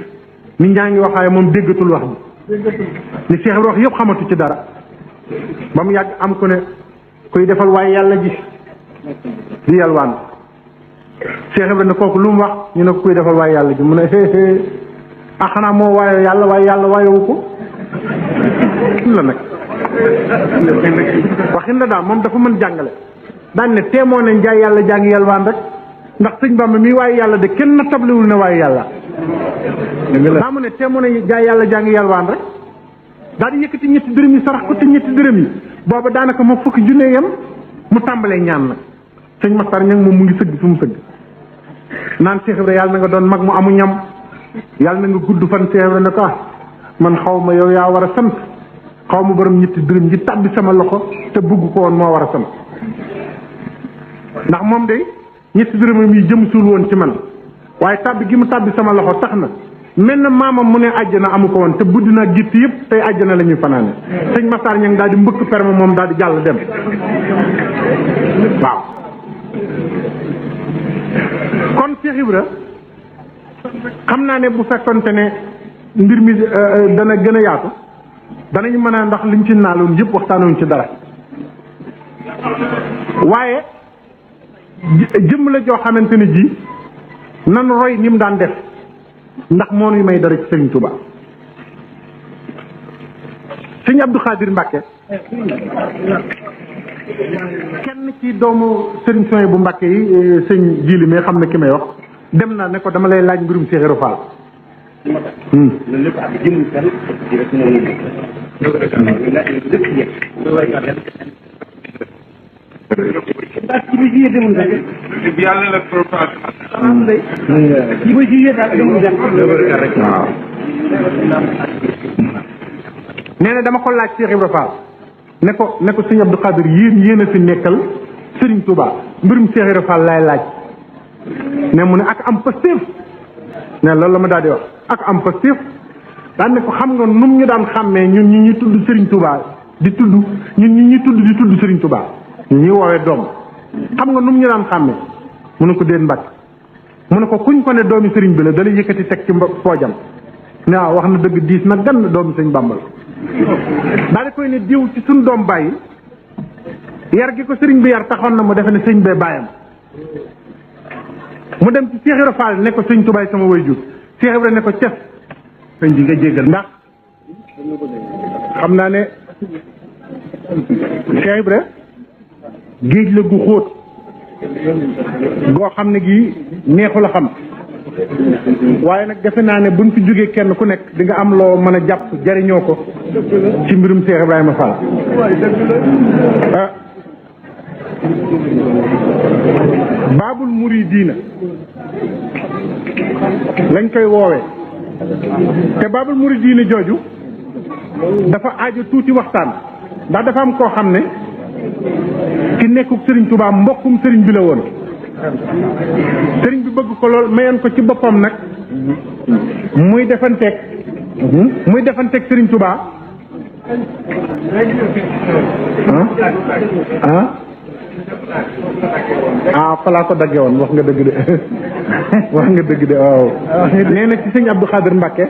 nit ñaa ngi waxaaye moom déggatul wax ji ni Cheikh Ibra wax yëpp xamatu ci dara ba mu yàgg am ku ne kuy defal waaye yàlla ji di yalwaan Cheikh Ibra ne kooku lu mu wax ñu ne ko kuy defal waaye yàlla ji mu ne ah xanaa moo waaye yàlla waayewu ko la nag waxin la daal moom dafa mën jàngale daan ne teemoo ne njaay yàlla jaa ngi yalwaan rek ndax sëñ Bamba mi waaye yàlla de kenn na tablewul ne waaye yàlla daa mu ne teemoo ne njaay yàlla jaa ngi yalwaan rek daal di yëkkati ñetti dërëm yi sarax ko te ñetti dërëm yi booba daanaka moo fukki junne yam mu tàmbalee ñaan nag sëñ Maxtaar Ñang moom mu ngi sëgg fi mu sëgg naan Cheikh Ibra yàlla na nga doon mag mu amu ñam yàlla na nga gudd fan Cheikh Ibra ne ko man xaw ma yow yaa war a sant xaw ma borom ñetti dërëm ji tàbbi sama loxo te bugg ko woon moo war a sant ndax moom de ñetti dërëmam yi jëm suul woon ci man waaye tàbbi gi mu tàbbi sama loxo tax na mel na maamam mu ne àjjana amu ko woon te buddi naa gitt yëpp tey àjjana la ñuy fanaane sëñ Maxtaar Ñang daal di mbëkk perma moom daal di jàll dem waaw kon Cheikh Ibra xam naa ne bu fekkonte ne mbir mi dana gën a yaatu danañu mën a ndax liñ ci naaloon yëpp waxtaanoon ci dara waaye jëmm la joo xamante ne ji nan roy ni mu daan def ndax moo nuy may dara ci Sëriñ Tuuba sëñ Abdou Khadir Mbàkke kenn ci doomu sëriñ Soy bu Mbàkke yi sëñ Jili mais xam na ki may wax dem na ne ko dama lay laaj mbirum Cheikh Ibra Fall nee na dama ko laaj Cheikh Ibra Fall ne ko sëñ Abdou Khadir yéen a fi nekkal Serigne Touba mbirum Cheikh Ibra Fall laay laaj ne mu ne ak am pastéef ne loolu la ma daal di wax ak am pastéef daan ne ko xam nga num ñu daan xàmmee ñun ñi ñuy tudd Serigne Touba di tudd ñun ñi ñuy tudd Serigne Touba ñu ñuy woowee doom xam nga num ñu daan xàmmee mu ne ko déet Mbàkke mu ne ko kuñ ko ne doomi Serigne bi la da lay yëkkati teg ci poojam ne waaw wax na dëgg diis na gann doomi Sëñ Bàmba la daal di koy ne diw ci suñ doom bàyyi yar gi ko sëriñ bi yar taxoon na mu defe ne sëñ bee bàyyam mu dem ci Cheikh Ibra Fall ne ko sëñ Tubaay sama waajur Cheikh Ibra ne ko ces sëñ bi nga jéggal ndax xam naa ne Cheikh Ibra géej la gu xóot goo xam ne gii neexu la xam waaye nag defe naa ne buñ fi jógee kenn ku nekk di nga am loo mën a jàpp jariñoo ko ci mbirum Cheikh Ibrahima Fall baabul muridiina lañ koy woowee te baabul muridiina jooju dafa aajo tuuti waxtaan ndax dafa am koo xam ne ci nekkuk Serigne Touba mbokkum Serigne bi la woon Serigne bi bëgg ko lool mayoon ko ci boppam nag muy defanteeg Serigne Touba falaa ko dagge woon wax nga dëgg de wax nga dëgg de waaw nee na ci sëñ Abdou Khadir Mbacke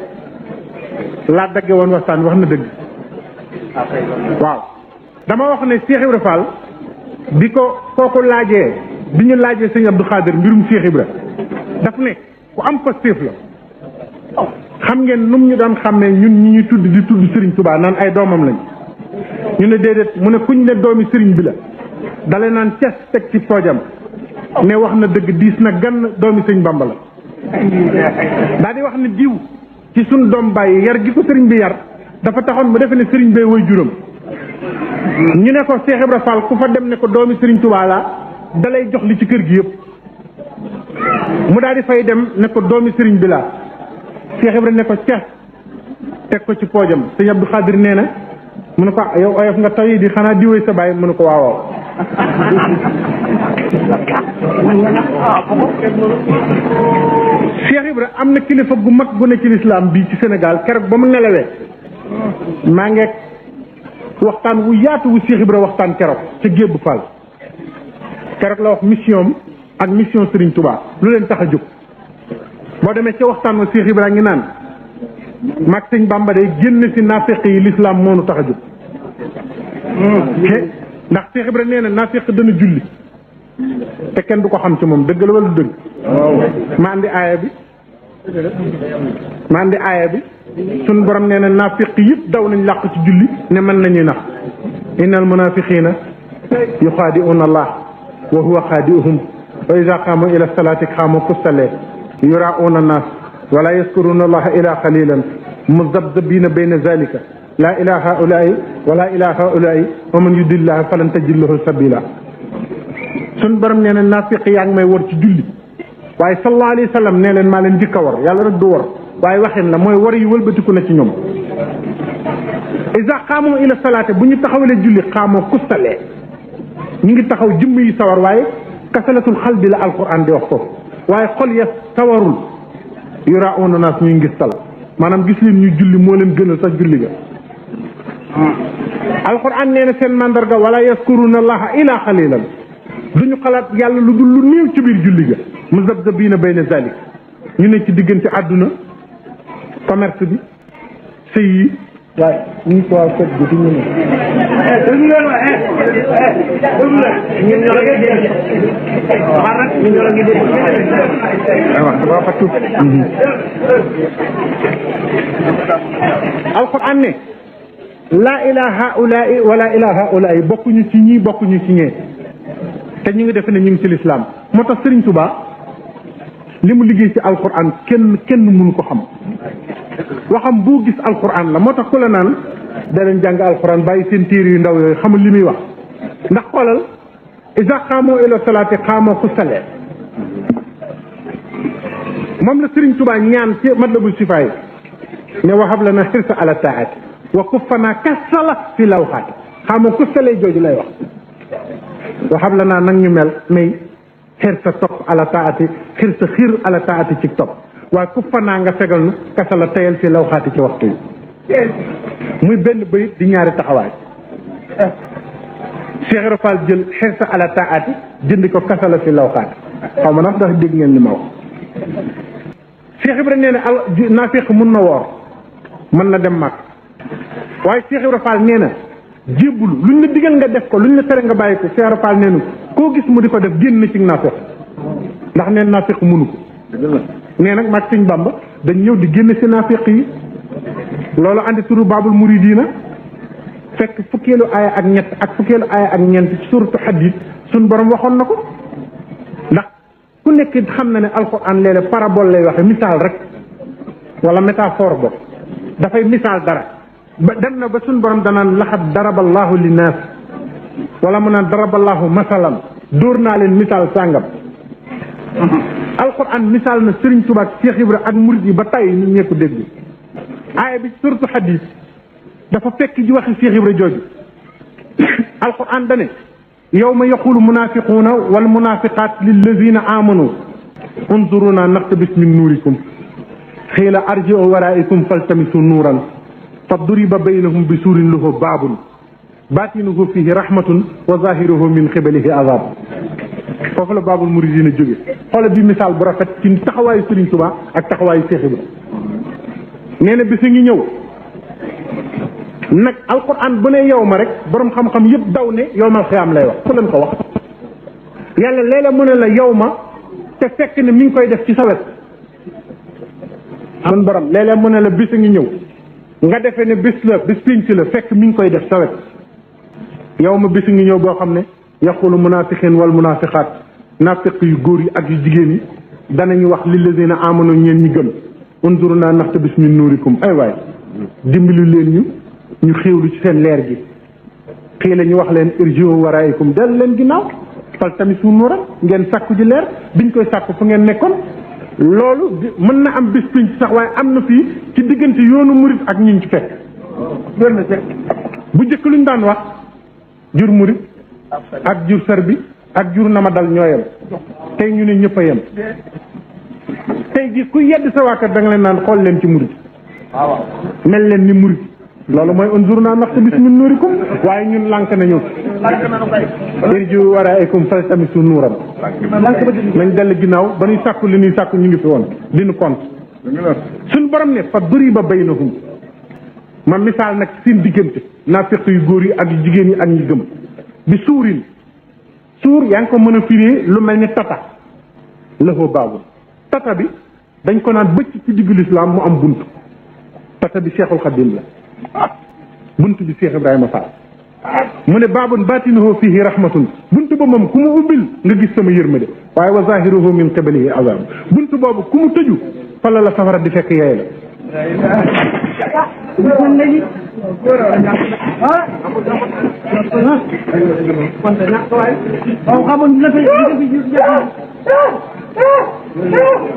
laa dagge woon waxtaan wax na dëgg waaw dama wax ne Cheikh Ibra Fall bi ko kooku laajee bi ñu laajee sëñ Abdou Khadir mbirum Cheikh Ibra daf ne ku am pastéef la xam ngeen num ñu daan xàmmee ñun ñi ñu tudd di tudd Serigne Touba naan ay doomam lañ ñu ne déedéet mu ne kuñ ne doomi Serigne bi la dale naan ces teg ci poojam ne wax na dëgg diis na gann doomi Sëñ Bamba la daal di wax ne diw ci suñ doom bàyyi yar gi ko Serigne bi yar dafa taxoon mu defe ne Serigne bee way juróom ñu ne ko Cheikh Ibra Fall ku fa dem ne ko doomi Serigne Touba la dalay jox li ci kër gi yëpp mu daal di fay dem ne ko doomi Serigne bi la Cheikh Ibra ne ko ces teg ko ci poojam sëñ Abdou Khadir nee na mu ne ko yow oyof nga taw yi di xanaa diwee sa bàyyi mu ne ko waawaaw Cheikh Ibra am na kilifa gu mag gu ne ci lislaam bii ci Sénégal keroog ba mu nelawee maa ngi waxtaan wu yaatu wu Cheikh Ibra waxtaan keroog ca Gébb Fall keroog la wax mission ak mission Serigne Touba lu leen tax a jóg boo demee ca waxtaan wa Cheikh Ibra ngi naan mag sëñ Bamba day génn si naafeq yi lislaam moo nu tax a jóg ndax Cheikh Ibra nee na naafeq dana julli te kenn du ko xam ci moom dëgg la wala du dëgg ma andi aaya bi suñ borom nee na naafeq yëpp daw nañ làq ci julli ne mën nañuy nax innal munafiqina yuxaadi'una allah wa huwa xaadi'uhum wa iza qaamu ila salaati qaamu kussale yuraa'una nas wala yaskuruna allaha ila qalilan muzabzabina bayna zalika la ila haulaai wala ila haulaai wa man yudillaha falan tajid lahu sabila sun borom nee na naafiq yaa ngi may war ci julli waaye sallallahu alayhi wa sallam nee leen maa leen njëkk a war yàlla rek du war waaye waxin la mooy war yi wëlbatiku na ci ñoom isa xaamoo ila salaate bu ñu taxawalee julli xaamoo kustalee ñu ngi taxaw jëmm yi sawar waaye kasalatul xal bi la alquran di wax ko waaye xol ya sawarul yuraa'una naas ñuy ngis tal maanaam gis leen ñu julli moo leen gënal sax julli ga alquran nee na seen mandarga wala yaskuruna allaha ila xalilan duñu xalaat yàlla lu dul lu néew ci biir julli ga muzabzabina bayna zalik ñu ne ci diggante àdduna commerce bi sëy yi waaye ñu ngi ko waaw kët bi di ñu alquran ne laa ilaa haulaai wala ilaa haulaai bokkuñu ci ñii bokkuñu ci ñee te ñu ngi defe ne ñu ngi ci lislaam moo tax Serigne Touba li mu liggéey ci alquran kenn mënu ko xam waxam boo gis alquran la moo tax ku la naan da leen jàng alquran bàyyi seen téere yu ndaw yooyu xamul li muy wax ndax xoolal isa xaamoo ila salaati xaamoo ku salee moom la Serigne Touba ñaan ci matlabul sifaay ne wahab lana xirsa ala taati wa kuffana kasala fi lawxaati xam nga ku salee jooju lay wax waxam la naa nag ñu mel may xir sa topp ala taati xir sa xiir ala taati ci topp waaye ku fanaa nga fegal nu kasa la tayal si law xaati ci waxtu yi muy benn bayit di ñaari taxawaay Cheikh Ibra Fall jël xir sa ala taati jëndi ko kasa la si law xaati xaw ma ndax ndax dégg ngeen li ma wax Cheikh Ibra nee na naafiq mun na woor mën na dem màkk waaye Cheikh Ibra Fall nee na jébbulu luñ la digal nga def ko luñ la tere nga bàyyi ko Cheikh Ibra Fall nee na koo gis mu di ko def génn na ci naafiq ndax neen naafiq mënu ko nee nag maag sëñ Bamba dañ ñëw di génn si naafiq yi loolu andi turu Baabul Muridiina fekk fukkeelu aaya ak ñett ak fukkeelu aaya ak ñeent ci suratu Hadiid suñ borom waxoon na ko ndax ku nekk xam na ne alxuraan léeg-léeg parabole lay waxe misaal rek wala métaphore bo dafay misaal dara ba dem na ba suñ borom danaan laxat daraballahu linnaas wala mu naan daraballahu masalan dóor naa leen misaal sàngam alxuraan misaal na Sëriñ Tuubaa ak Cheikh Ibra ak murid yi ba tey ñu ñëpp dégg aaya bi suratu Hadiid dafa fekk ji waxi Cheikh Ibra jooju alxuraan dane yawma yaqulu munafiquuna wal munafiqaat lillazina amanu unzuruna naqtabis min nuurikum xiila arji'u waraa'ikum faltamisu nuuran fa duriba baynahum bi suurin lahu baabun baatinuhu fihi rahmatun wa zahiruhu min qibalihi azab foofu la Baabul Muridiina jóge xoolal bi misaal bu rafet ci taxawaayu Sëriñ Tuubaa ak taxawaayu Cheikh Ibra nee na bisa ngi ñëw nag alquran bu ne yow ma rek borom xam-xam yëpp daw ne yowmal xiyaam lay wax ku leen ko wax yàlla léeg-léeg mu ne la yow ma te fekk ne mi ngi koy def ci sa wet sun borom léeg-léeg mu ne la bis a ngi ñëw nga defee ne bis la bis pinc la fekk mi ngi koy def sa wet yow ma bis a ngi ñëw boo xam ne yaqulu munafiqin wal munafiqaat nafiq yu góor yi ak yu jigéen yi danañu wax lillazina amanu ñeen ñi gëm unzuruna naqtabis min nuurikum ay waay dimbali leen ñu xéewlu ci seen leer gi xii la ñu wax leen irji'u waraa'ikum dellu leen ginnaaw faltamisu nuuran ngeen sàkku ji leer biñ koy sàkku fu ngeen nekkoon loolu mën na am bis pinc sax waaye am na fii ci diggante yoonu murit ak ñiñ ci fekk bu njëkk luñ daan wax jur murit ak jur sër bi ak jur na ma dal ñoo yem tey ñu ne ñëpp a yem tey ji ku yedd sa waa kër da nga leen naan xool leen ci murit mel leen ni murit loolu mooy unzurna naqtabis min nuurikum waaye ñun lànk nañu irji'u waraa'ikum faltamisu nuuran nañ dell ginnaaw ba ñuy sàkku li ñuy sàkku ñu ngi fi woon di nu compte suñ borom ne fa duriba baynahum ma misaal nag seen diggante naafiq yu góor yi ak yu jigéen yi ak ñi gëm bi suurin suur yaa ngi ko mën a firee lu mel ni tata lahu baabun tata bi dañ ko naan bëcc ci diggu lislaam mu am bunt tata bi Cheikhul Khadim la bunt bi Cheikh Ibrahima Fall mu ne baabun baatinuhu fihi rahmatun bunt ba moom ku mu ubbil nga gis sama yërmande waaye wa zahiruhu min qibalihi azab bunt boobu ku mu tëju fala la safara di fekk yaay la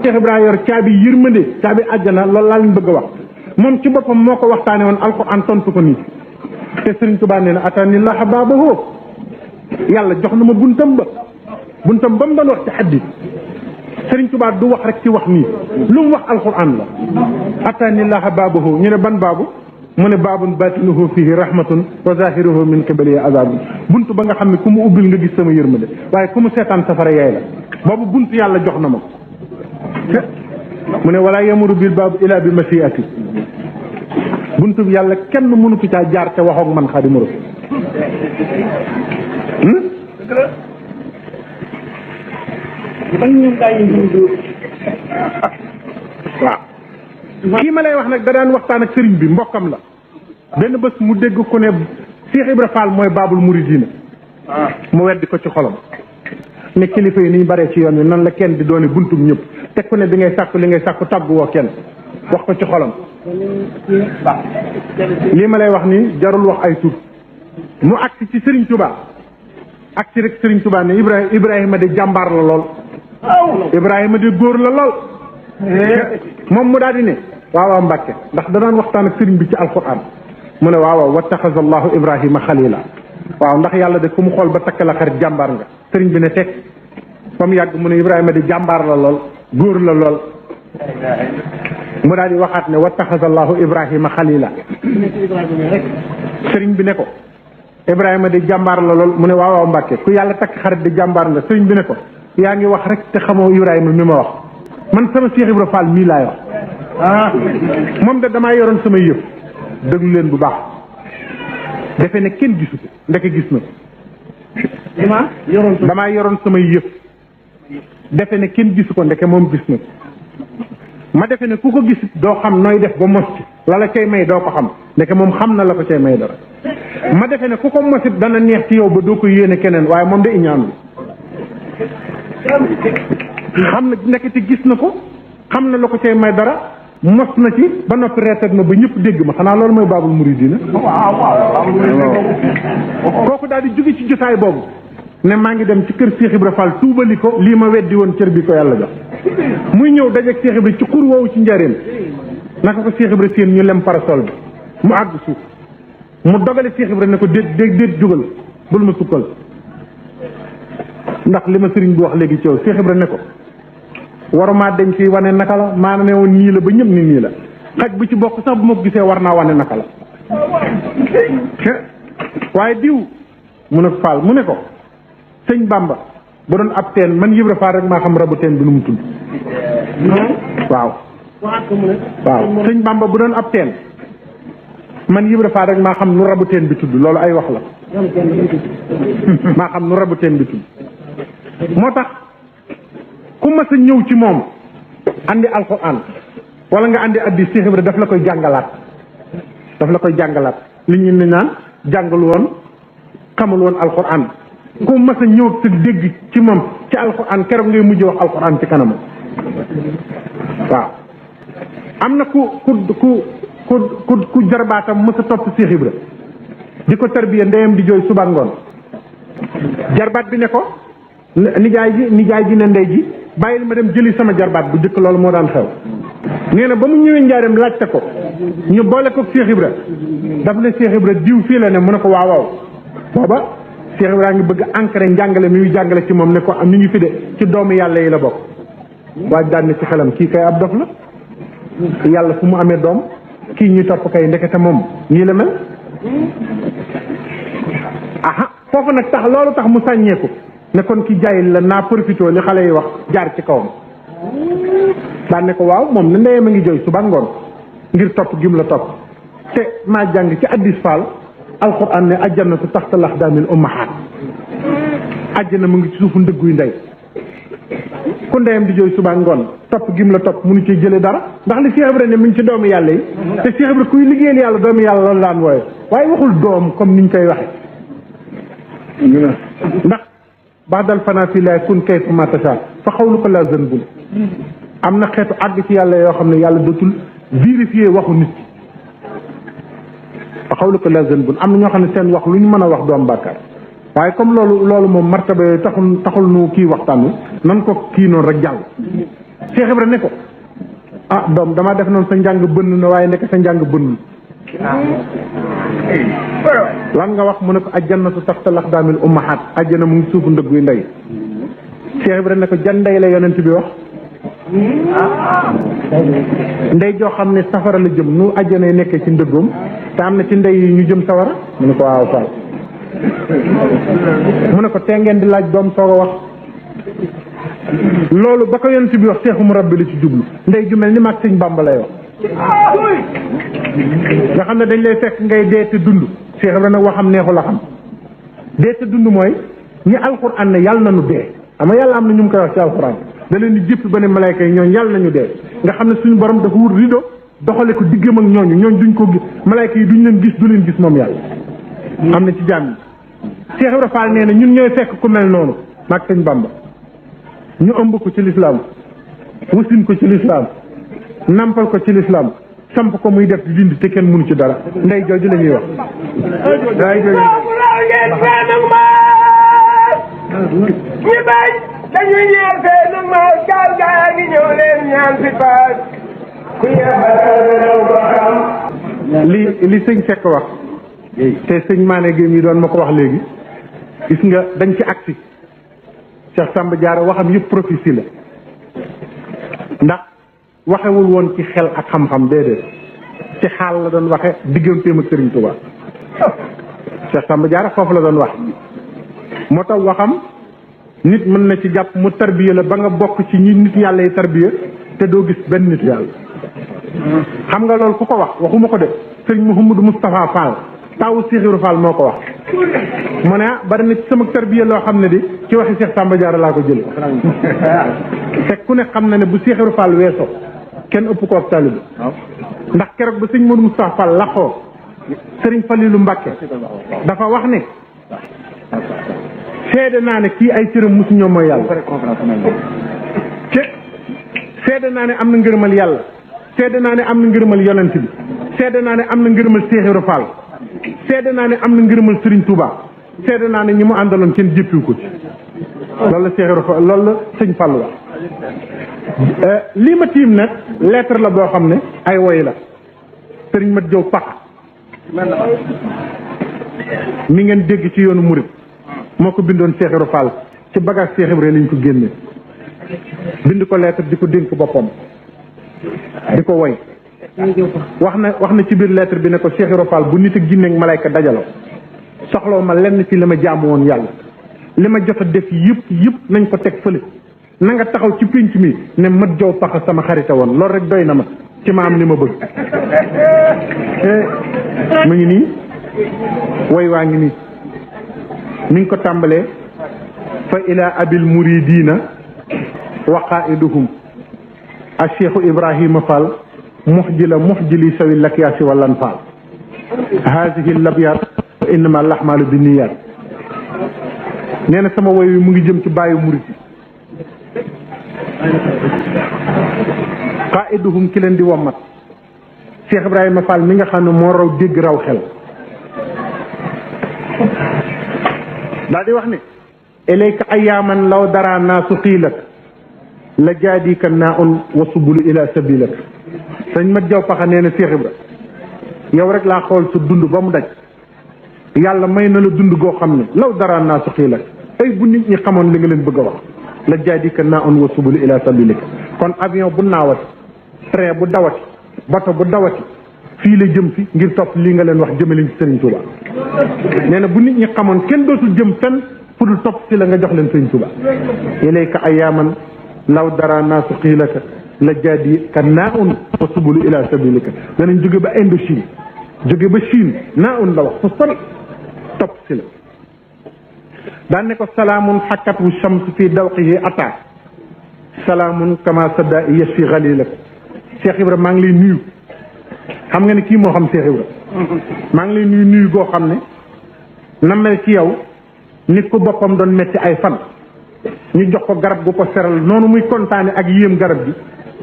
Cheikh Ibrahima yor caabi yërmande caabi àjjana loolu laa leen bëgg a wax moom ci boppam moo ko waxtaane woon alquran tontu ko nii te Sëriñ Tuubaa nee na atanillaha baabahu yàlla jox na ma buntam ba mu doon wax ci xaddi Sëriñ Tuubaa du wax rek ci wax nii lu mu wax alquran la atanillaha baabahu ñu ne ban baabu mu ne baabun baatinuhu fihi rahmatun wa zahiruhu min qibalihi azabun buntu ba nga xam ne ku mu ubbil nga gis sama yërmande waaye ku mu seetaan safara yaay la boobu buntu yàlla jox na ma ko mu ne wala yamuru bil baab ila bi masiati buntu bi yàlla kenn mënu ko caa jaar te waxoog man Xaadimu Rasuul waaw kii ma lay wax nag da daan waxtaan ak sëriñ bi mbokkam la benn bés mu dégg ku ne Cheikh Ibra Fall mooy Baabul Muridiina mu weddi ko ci xolam ne kilifa yi ni ñu baree ci yoon wi nan la kenn di doone buntum ñëpp te ku ne bi ngay sàkku li ngay sàkku tàggu woo kenn wax ko ci xolam lii ma lay wax nii jarul wax ay tur mu agsi ci Serigne Touba agsi rek Serigne Touba ne Ibrahima de jàmbaar la lool Ibrahima de góor la lool moom mu daal di ne waaw waaw Mbàkke ndax da daan waxtaan ak Serigne bi ci alxuraan mu ne waaw wattaxaza allahu ibrahima xalila waaw ndax yàlla de ku mu xool ba takk la xarit jàmbaar nga sëriñ bi ne teg ba mu yàgg mu ne ibrahima di jàmbaar la lool góor la lool mu daal di waxaat ne wattaxaza allahu ibrahima xalila sëriñ bi ne ko ibrahima di jàmbaar la lool mu ne waaw waaw Mbàkke ku yàlla takk xarit di jàmbaar nga sëriñ bi ne ko yaa ngi wax rek te xamoo ibrahima mi ma wax man sama Cheikh Ibra Fall mii laay wax moom de damaa yoroon samay yëf déglu leen bu baax defe ne kenn gisu ko ndeke gis na ko damaa yoroon samay yëf defe ne kenn gisu ko ndeke moom gis na ko ma defe ne ku ko gis doo xam nooy def ba mos ci la la cay may doo ko xam ndeke moom xam na la ko cay may dara ma defe ne ku ko mosit dana neex ci yow ba doo ko yéene keneen waaye moom de iñaan xam na ndekete gis na ko xam na la ko cay may dara mos na ci ba noppi reetat ma ba ñëpp dégg ma xanaa loolu mooy baabul muridina kooku daal di jóge ci jotaay boobu ne maa ngi dem ci kër Cheikh Ibra Fall tuubali ko lii ma weddi woon cër bi ko yàlla jox muy ñëw dajeeg Cheikh Ibra ci xur woowu ci njëriñ naka ko Cheikh Ibra seen ñu lem parasol bi mu àgg suuf mu dogale Cheikh Ibra ne ko déet jógal bul ma sukkal ndax li ma sëriñ bi wax léegi ci yow Cheikh Ibra ne ko waruma dañ ci wane naka la maa ne woon nii la ba ñëpp ni nii la xaj bu ci bokk sax bu ma ko gisee war naa wane naka la waaye diw mu ne Fall mu ne ko sëñ Bamba bu doon ab teen man Ibra Fall rek maa xam rabu teen bi nu mu tudd waaw sëñ Bamba bu doon ab teen man Ibra Fall rek maa xam nu rabu teen bi tudd loolu ay wax la maa xam nu rabu teen bi tudd moo tax ku mas a ñëw ci moom andi alxuraan wala nga andi addi Cheikh Ibra daf la koy jàngalaat li ñu ne naan jàngul woon xamul woon alxuraan ku mas a ñëw te dégg ci moom ci alxuraan keroog ngay mujj wax alxuraan ci kanamam waaw am na ku jarbaatam mas a topp Cheikh Ibra di ko tarbiya ndeyam di jooy suba ngoon jarbaat bi ne ko nijaay ji ne ndey ji bàyyil ma dem jëli sama jarbaat bu jëkk loolu moo daan xew nee na ba mu ñëwee njaareem laajte ko ñu boole ko Cheikh Ibra daf ne Cheikh Ibra diw fii la ne mu ne ko waaw waaw booba Cheikh Ibra ngi bëgg ancré njàngale mi muy jàngale ci moom ne ko am ñu ngi fi de ci doomu yàlla yi la bokk waaj daan ne ci xelam kii kay ab dof la yàlla fu mu amee doom kii ñuy topp kay ndekete moom nii la mel aha foofu nag tax loolu tax mu sàññeeku ne kon ki jaayil la naa profité li xale yi wax jaar ci kawam daan ne ko waaw moom ne ndeyam a ngi jooy suba ngoon ngir topp gim la topp te maa jàng ci addis Fall alquran ne ajjannatu taxta laxdaamil ummahaat ajjana mu ngi ci suufu ndëgguy ndey ku ndeyam di jooy suba ngoon topp gim la topp munu ci jële dara ndax li Cheikh Ibra ne mu ngi ci doomu yàlla yi te Cheikh Ibra kuy liggéeyal yàlla doomu yàlla loolu daan wooye waaye waxul doom comme niñ koy waxe ndax baxdal fanaa fii laay kun kayfa ma tasha fa xawlu ko la zanbul am na xeetu àgg ci yàlla yoo xam ne yàlla dootul vérifier waxu nit ki fa xawlu ko la zanbul am na ñoo xam ne seen wax lu ñu mën a wax doom bàkkaar waaye comme loolu moom martaba yooyu taxul nu kii waxtaan wi nan ko kii noonu rek jàll Cheikh Ibra ne ko ah doom damaa def noonu sa njàng bënn na waaye nekk sa njàng bënnul lan nga wax mu ne ko ajjannatu taxta laxdaamil ummahaat ajjana mu ngi suufu ndëgguy ndey Cheikh Ibra ne ko jan ndey la yonent bi wax ndey joo xam ne safara la jëm nu ajjana yi nekkee ci ndëggoom te am na ci ndey yi ñu jëm sawara mu ne ko waaw Fall mu ne ko tee ngeen di laaj doom soog a wax loolu ba ko yonent bi wax Cheikh mu rabbi la ci jublu ndey ju mel ni mag sëñ Bamba lay wax nga xam ne dañ lay fekk ngay dee te dund Cheikh Ibra nag waxam neexu la xam dee te dund mooy ñi alxuraan ne yàlla nañu dee xam nga yàlla am na ñu mu koy wax ci alxuraan da leen di jëpp ba ne malayka yi ñooñu yàlla nañu dee nga xam ne suñu borom dafa wut rido doxale ko diggam ak ñooñu duñ ko gis malayka yi duñ leen gis du leen gis moom yàlla am na ci jàmm Cheikh Ibra Fall nee na ñun ñooy fekk ku mel noonu mag sëñ Bamba ñu ëmb ko ci lislaam wasin ko ci lislaam nampal ko ci lislaam samp ko muy def di dindi te kenn mënu ci dara ndey jooju la ñuy wax ndey jooju ñi bañ dañu ñeer fee nu ma gaal gaa ngi ñëw leen ñaan fi paas ku yebal ko xam lii li sëñ Seck wax te sëñ Mané Gueye mi doon ma ko wax léegi gis nga dañ ci agsi Cheikh Samba Diarra waxam yëpp prophétie la ndax waxewul woon ci xel ak xam-xam déedéet ci xaal la doon waxe digganteem ak Serigne Touba Cheikh Samba Diarra foofu la doon wax moo tax waxam nit mën na ci jàpp mu tarbiya la ba nga bokk ci ñi nit yàlla yi tarbiya te doo gis benn nit yàlla xam nga loolu ku ko wax waxuma ko de Serigne Mouhamadou Moustapha Fall tawu Cheikh Ibra Fall moo ko wax mu ne bari na ci sama tarbiya loo xam ne di ci waxi Cheikh Samba Diarra laa ko jël te ku ne xam na ne bu Cheikh Ibra Fall weesoo kenn ëpp ko ak taalibe ndax keroog ba sëñ Modou Moustapha Fall laxoo Serigne Falilou Mbacké dafa wax ne seede naa ne kii ay cëram mosu ñoom mooy yàlla te seede naa ne am na ngërëmal yàlla seede naa ne am na ngërëmal yonent bi seede naa ne am na ngërëmal Cheikh Ibra Fall seede naa ne am na ngërëmal Serigne Touba seede naa ne ñi mu àndaloon kenn jëppiwu ko ci loolu la Cheikh Ibra Fall loolu la sëñ Fall wax lii ma tiim nag lettre la boo xam ne ay woy la Serigne Mat Jaw Pax mi ngeen dégg ci yoonu murit moo ko bindoon Cheikh Ibra Fall ci bagage Cheikh Ibra lañ ko génne bind ko lettre di ko dénk boppam di ko woy wax na ci biir lettre bi ne ko Cheikh Ibra Fall bu nit ak jinne ak malayka dajaloo soxlaw ma lenn ci li ma jaamu woon yàlla li ma jot a def yëpp nañ ko teg fële na nga taxaw ci pénc mi ne Mat Jaw Pax sama xarita woon loolu rek doy na ma ci ma am li ma bëgg mu ngi nii woy waa ngi nii mi ngi ko tàmbalee fa ila abil muridina wa qaiduhum a cheikhu Ibrahima Fall muxjili sawi lakyaasi wallan Fall haadihi labyat fa innama laxmaalu bi niyaat nee na sama woy wi mu ngi jëm ci bàyyi murid qaiduhum ki leen di wommat Cheikh Ibrahima Fall mi nga xam ne moo raw dégg raw xel daal di wax ne ilayka ayaaman law dara naasu xiilak la jaadika naa un wa subulu ila sabilak sëñ Mat Jaw Pax nee na Cheikh Ibra yow rek laa xool sa dund ba mu daj yàlla may na la dund goo xam ne law dara naasu xiilak ay bu nit ñi xamoon li nga leen bëgg a wax la jaadika naa un wa subulu ila sabilik kon avion bu naawati train bu dawati bato bu dawati fii la jëm si ngir topp lii nga leen wax jëmale ci Serigne Touba nee na bu nit ñi xamoon kenn dootul jëm fenn fu dul topp si la nga jox leen Serigne Touba ilayka ayaaman law dara naasu xiilaka la jaadi ka naa un fa subulu ila sabilika danañ jóge ba Indochine jóge ba Chine naa un la wax fu sori topp si la daan ne ko salaamun xakkat wu shams fii dawqihi ata salaamun kama sadda yashfi xalilak Cheikh Ibra maa ngi lay nuyu xam nga ne kii moo xam Cheikh Ibra maa ngi lay nuyu goo xam ne na mel ci yow nit ku boppam doon metti ay fan ñu jox ko garab gu ko seral noonu muy kontaane ak yéem garab gi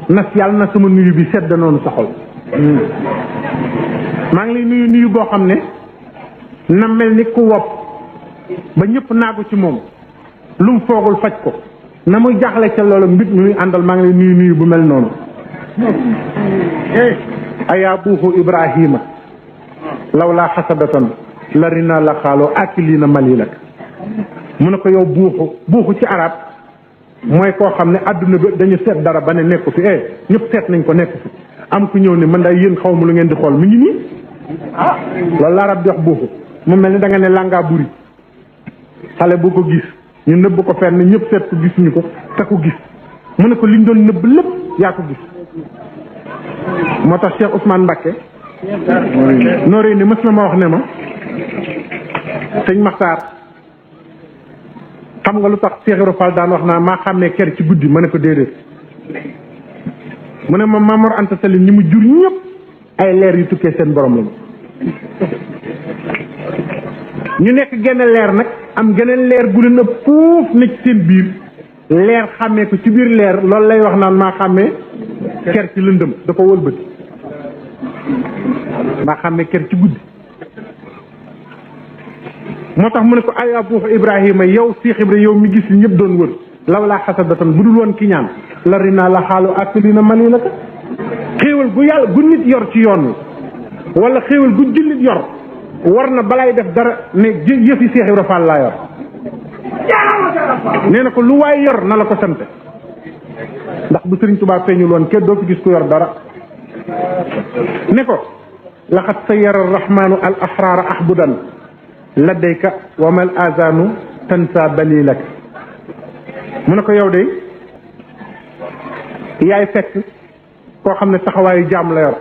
nas yàlla na sama nuyu bi sedd noonu saxol maa ngi lay nuyu goo xam ne na mel ni ku wopp ba ñëpp naagu ci moom lu mu foogul faj ko na muy jaaxle ca loolu mbit mi muy àndal maa ngi lay nuyu bu mel noonu ayaa buuxu Ibrahima law laa xasadatan la rina la xaaloo akilina malilak mu ne ko yow buuxu ci arab mooy koo xam ne adduna bi dañu seet dara ba ne nekku fi ñëpp seet nañ ko nekku fi am ku ñëw ne man daay yéen xaw ma lu ngeen di xool mi ngi nii loolu la arab di wax buuxu mu mel ni da nga ne langa buri xale bu ko gis ñu nëbb ko fenn ñëpp seet ko gisuñu ko te ko gis mu ne ko liñ doon nëbb lépp yaa ko gis moo tax Cheikh Ousmane Mbacké nooree ni mës na ma wax ne ma sëñ Maxtaar xam nga lu tax Cheikh Ibra Fall daan wax naa maa xàmmee ker ci guddi ma ne ko déedéet mu ne ma Mamor Anta Sali ñi mu jur ñëpp ay leer yu tukkee seen borom lañu ñu nekk genn leer nag am geneen leer gu leen ëpp fuuf nekk seen biir leer xàmmee ko ci biir leer loolu lay wax naan maa xàmmee ker ci lëndëm da ko wëlbati maa xàmmee ker ci guddi moo tax mu ne ko ayaa buuxu Ibrahima yow Cheikh Ibra yow mi gis ñëpp doon wër law laa xasadatan bu dul woon ki ñaan la rinaa la xaalu ak lina mali la ko xéewal gu yàlla gu nit yor ci yoon wi wala xéewal gu jullit yor war na balay def dara ne yëfi Seex Ibra Faal laa yor nee na ko lu waay yor na la ko sant ndax bu Sëriñ Tuubaa feeñul woon kenn doo fi gis ku yor dara ne ko laqad sayyara arrahmanu al ahraara ahbudan ladayka wa mal azanu tansa balilak mu ne ko yow de yaay fekk koo xam ne taxawaayu jaam la yor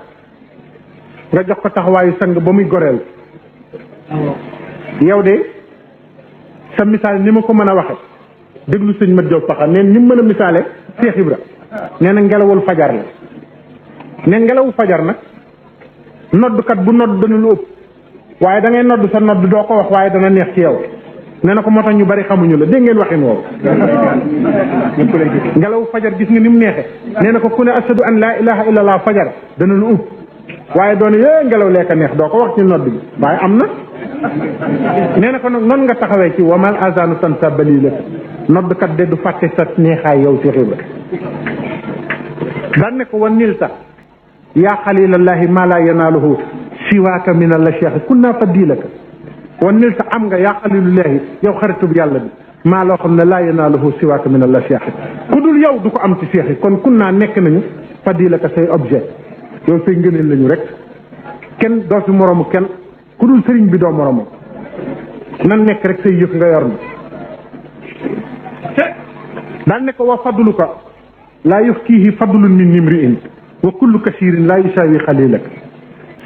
nga jox ko taxawaayu sang ba muy goreel yow de sa misaal ni ma ko mën a waxe déglu sëñ Mat Jaw Paxa neen ni mu mën a misaale Seex Ibra nee na ngelawul fajar la ne ngelawu fajar nag noddkat bu nodd dana lu ëpp waaye da ngay nodd sa nodd doo ko wax waaye dana neex ci yow nee na ko moo tax ñu bari xamuñu la dégg ngeen waxin woowu ngelawu fajar gis nga ni mu neexe nee na ko ku ne ashadu an laa ilaha illallah fajar dana lu ëpp waaye doone yee ngelaw lekka neex doo ko wax ci nodd bi waaye am na nee na ko nag noonu nga taxawee ci wamal azanu tan sa bali la noddkat de du fàtte sa neexaay yow Seex Ibra daan ne ko wan nil sax yaa xalilallahi ma la yanaaluhu siwaaka min alla cheikh kunna fadilaka wan nil sax am nga yaa xalilullahi yow xaritub yàlla bi maa loo xam ne laa yanaaluhu siwaaka min alla cheikh ku dul yow du ko am ci cheikh yi kon kunna nekk nañu fadilaka say objet yow say ngëneel lañu rek kenn doo fi moroomu kenn ku dul sëriñ bi doo moroomu nan nekk rek say yëf nga yor na daan ne ko wa fadluka laa yufkihi fadlun min nimri'in wa kullu kasirin laa yusaawi xalilak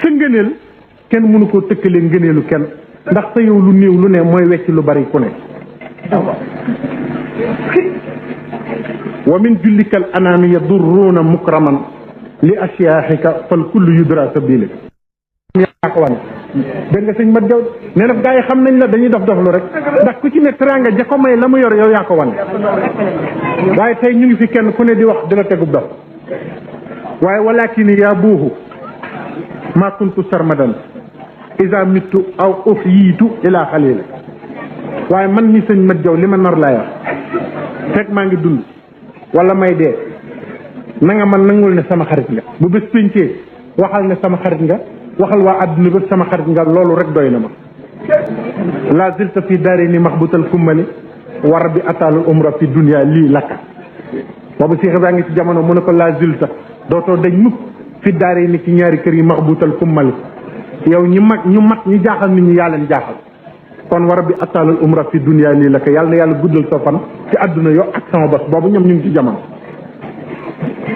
sa ngëneel kenn mënu koo tëkkalee ngëneelu kenn ndax sa yow lu néew lu ne mooy wecc lu bari ku ne wa min jullikal anaami yadurruuna mukraman li asyaahika fal kullu yudra sabilik yaa ko wane dégg nga sëñ Mat Jaw nee na gaa yi xam nañ la dañuy dof doflu rek ndax ku ci ne teraanga ja ko may la mu yor yow yaa ko wane waaye tey ñu ngi fi kenn ku ne di wax dina tegub dof waaye walakin yaa buuxu ma kuntu sarmadan isa mittu aw uhyitu ila xalil waaye man mi sëñ Mat Jaw li ma nar laa yor fekk maa ngi dund wala may dee na nga man nangul ne sama xarit nga bu bés péncee waxal ne sama xarit nga waxal waa àdduna ba sama xarit nga loolu rek doy na ma la zilta fi daari ni maxbutal kummali war bi ataalul umra fi dunia lii lakka boobu Seex Ibra ngi ci jamono mu ne ko la zilta dootoo dañ mukk fi daari ni ci ñaari kër yi maxbutal kummali yow ñi mag ñu mat ñu jaaxal nit ñi yaa leen jaaxal kon war bi ataalul umra fi dunia lii lakka yàlla na yàlla guddal sa fan ci àdduna yo ak sama bos boobu ñoom ñu ngi ci jamono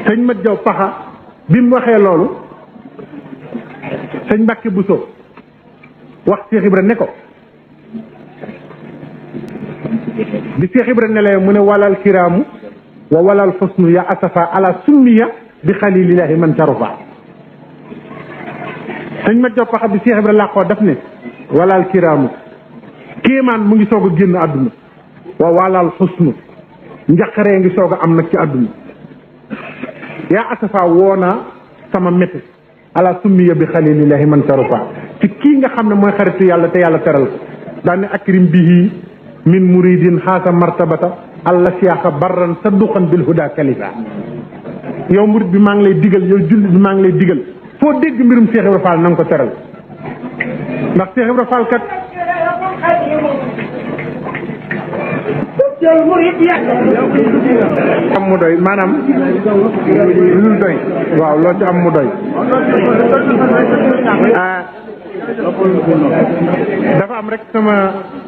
sëñ Mat Jaw Paxa bi mu waxee loolu sëñ Mbàkke Buso wax Seex Ibra ne ko bi Seex Ibra ne la mu ne walal kiraamu wa walal xusnu ya asafa ala summiya bi xalilillahi man carufa sëñ Mat Jaw Paxa bi Seex Ibra làqoo daf ne walal kiraamu kéemaan mu ngi soog a génn àdduna wa walal xusnu njaqaree ngi soog a am nag ci àdduna yaa asafa woonaa sama métti ala summiya bi xalilillahi man tarufa ci kii nga xam ne mooy xaritu yàlla te yàlla teral ko daane akrim bihi min muridin xaasa martabata allah siyaaka barran sadduqan bil huda kalifa yow murid bi maa ngi lay digal yow jullit bi maa ngi lay digal foo dégg mbirum Seex Ibra Fall na nga ko teral ndax Seex Ibra Fall kat am mu doy maanaam lu doy waaw loo ci am mu doy dafa am rek sama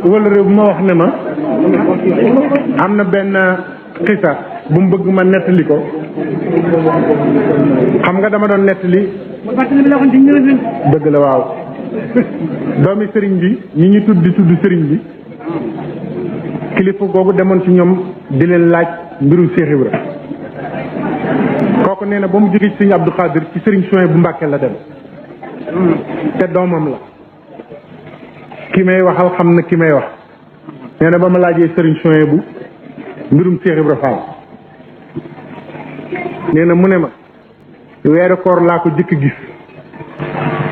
wëlëre bu ma wax ne ma am na benn xisa bu mu bëgg ma nettali ko xam nga dama doon nettali dëgg la waaw doomi sëriñ bi ñi ñu tudd di tudd sëriñ bi kilifa googu demoon ci ñoom di leen laaj mbiru Seex Ibra kooku nee na ba mu jógee ci sëriñ Abdou Khadir ci sëriñ Souhaïbou bu Mbàkke la dem te doomam la ki may waxal xam na ki may wax nee na ba ma laajee sëriñ Souhaïbou bu mbirum Seex Ibra Fall nee na mu ne ma weeru koor laa ko jëkk gis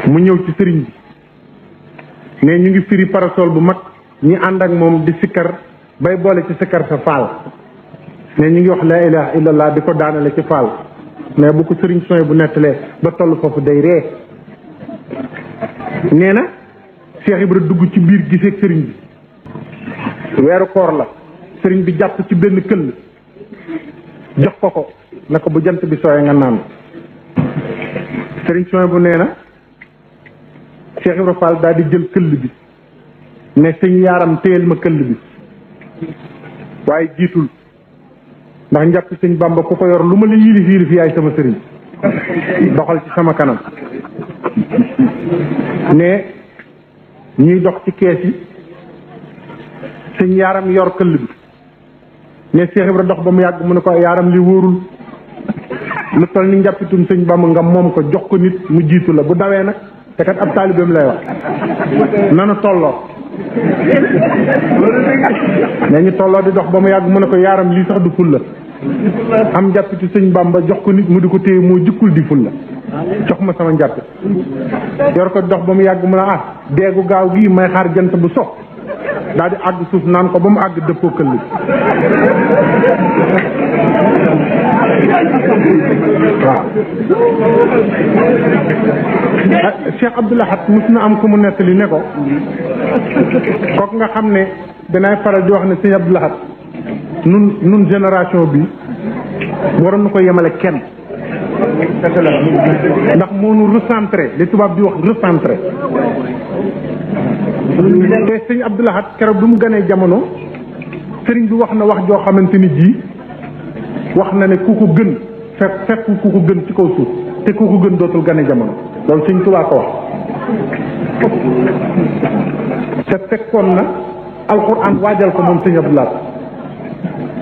mu ñëw ci sëriñ bi ne ñu ngi firi parasol bu mag ñi ànd ak moom di sikkar bay boole ci sikkar sa faal ne ñu ngi wax la ilaha illallah di ko daanale ci faal mais bu ko sëriñ Souhaïbou bu nettalee ba toll foofu day ree nee na Cheikh Ibra dugg ci biir gisee sëriñ bi weeru koor la sëriñ bi jàpp ci benn këll jox ko na ko bu jant bi sooyee nga naan sëriñ sooy bu nee na Cheikh Ibra Fall daal di jël këll bi ne sëñ yaaram téyel ma këll bi waaye jiitul ndax njàpp sëñ Bamba ku ko yor lu ma la yilif yilif yaay sama sëriñ doxal ci sama kanam ne ñuy dox ci kees yi sëñ yaaram yor këll bi ne Cheikh Ibra dox ba mu yàgg mu ne ko yaaram li wóorul lu toll ni njàppitum sëñ Bamba nga moom ko jox ko nit mu jiitu la bu dawee nag te kat ab taalibeem lay wax nanu tolloo ne ñu tolloo di dox ba mu yàgg mu ne ko yaaram lii sax du ful la am njàppitu sëñ Bamba jox ko nit mu di ko téye moo jukkul di ful la jox ma sama njàppit yor ko dox ba mu yàgg mu ne deegu gaaw gii may xaar jant bu so daal di àgg suuf naan ko ba mu àgg dëppoo këll waaw Cheikh Abdoul Ahad mus na am ku mu nettali ne ko kooku nga xam ne danaay faral di wax ne sëñ Abdoul Ahad nun génération bi waroon na ko yemale kenn ndax moo nu recentré li tubaab di wax recentré te sëñ Abdoul Ahad keroog bi mu ganee jamono sëriñ bi wax na wax joo xamante ni ji wax na ne ku ko gën fekk ku ko gën ci kaw suuf te ku ko gën dootul gane jamono loolu sëñ Tuubaa ko wax te fekkoon na alxuraan waajal ko moom sëñ Abdoul Ahad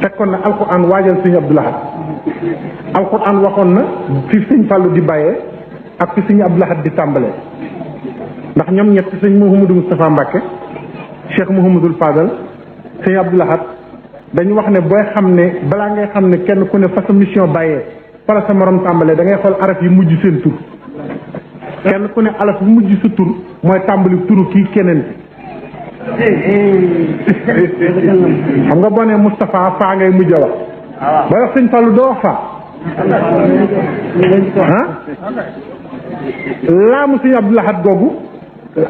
fekkoon na alxuraan waajal sëñ Abdoul Ahad alxuraan waxoon na fi sëñ Fallou di bàyyee ak fi sëñ Abdoul Ahad di tàmbalee ndax ñoom ñett sëñ Mouhamadou Moustapha Mbacke Cheikh Mouhamadoul Fadal sëñ Abdoul Ahad dañu wax ne booy xam ne balaa ngay xam ne kenn ku ne fa sa mission bàyyee fala sa morom tàmbalee da ngay xool araf yi mujj seen tur kenn ku ne alaf yi mujj sa tur mooy tàmbali turu kii keneen xam nga boo nee Moustapha faa ngay mujj a wax booy wax sëñ Fallou doo wax faa laamu sëñ Abdoul Ahad googu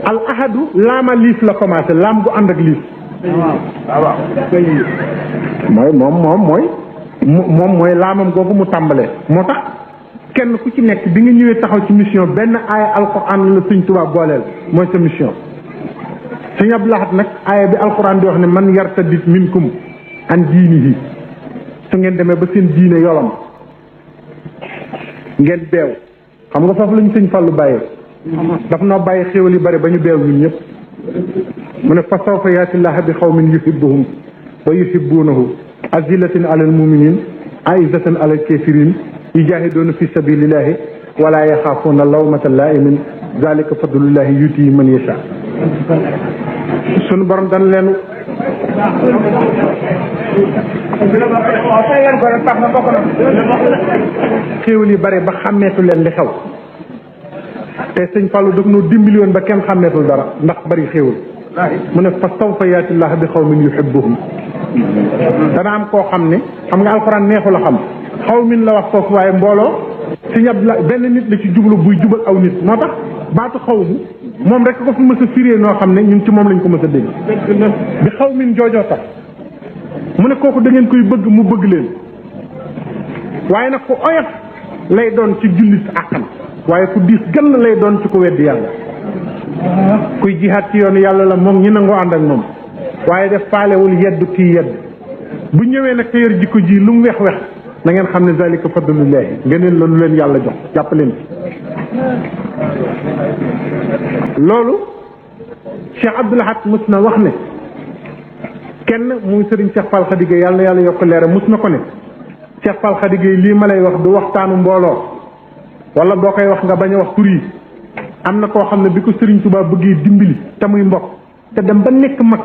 al ahadu laama liif la commencé laam gu ànd ak liif mooy laamam googu mu tàmbalee moo tax kenn ku ci nekk bi nga ñëwee taxaw ci mission benn aaya alquran la sëñ Tuubaa booleel mooy sa mission sëñ Abdoul Ahad nag aaya bi alquran di wax ne man yartadit minkum an diinihi su ngeen demee ba seen diine yolam ngeen beew xam nga foofu la ñu sëñ Fallou bàyyee daf noo bàyyi xéwal yu bari ba ñu beew ñun ñëpp mu ne fa sawfa yaati llaahu bi xawmin yuhibbuhum wa yuhibbuunahu azillatin alal muminin aizatin alal kafirin yujahiduuna fi sabilillahi wala yaxaafuuna lawmata laa'imin zalika fadlullahi yuti man yasha sunu borom dan leen xéwal yu bari ba xàmmeetu leen li xew te sëñ Fallou daf noo dimbali woon ba kenn xàmmeetul dara ndax bari xéwal mu ne fa sawfa yaati llaahu bi xawmin yuhibbuhum dana am koo xam ne xam nga alxuraan neexu la xam xaw min la wax foofu waaye mbooloo sëñ Abdoul benn nit la ci jublu buy jubal aw nit moo tax baatu xaw mu moom rek ko fi mës a firee noo xam ne ñun ci moom lañ ko mës a dégg bi xaw min joojoo tax mu ne kooku da ngeen koy bëgg mu bëgg leen waaye nag ku oyof lay doon ci jullit àqan waaye ku diis gën lay doon ci ko weddi yàlla kuy jihaat ci yoonu yàlla la moom ñi nangoo ànd ak moom waaye def faalewul yeddu kii yedd bu ñëwee nag te yor jikko ji lu mu wex wex na ngeen xam ne zalika fadlullahi ngeen la lu leen yàlla jox jàpp leen loolu Cheikh Abdoul Ahad mus na wax ne kenn muy Serigne Cheikh Fall Khady Gueye yàlla na yàlla yokk leeram mus na ko ne Cheikh Fall Khady Gueye lii ma lay wax du waxtaanu mbooloo wala boo koy wax nga bañ a wax tur yi am na koo xam ne bi ko Serigne Touba bëggee dimbali te muy mbokk te dem ba nekk mag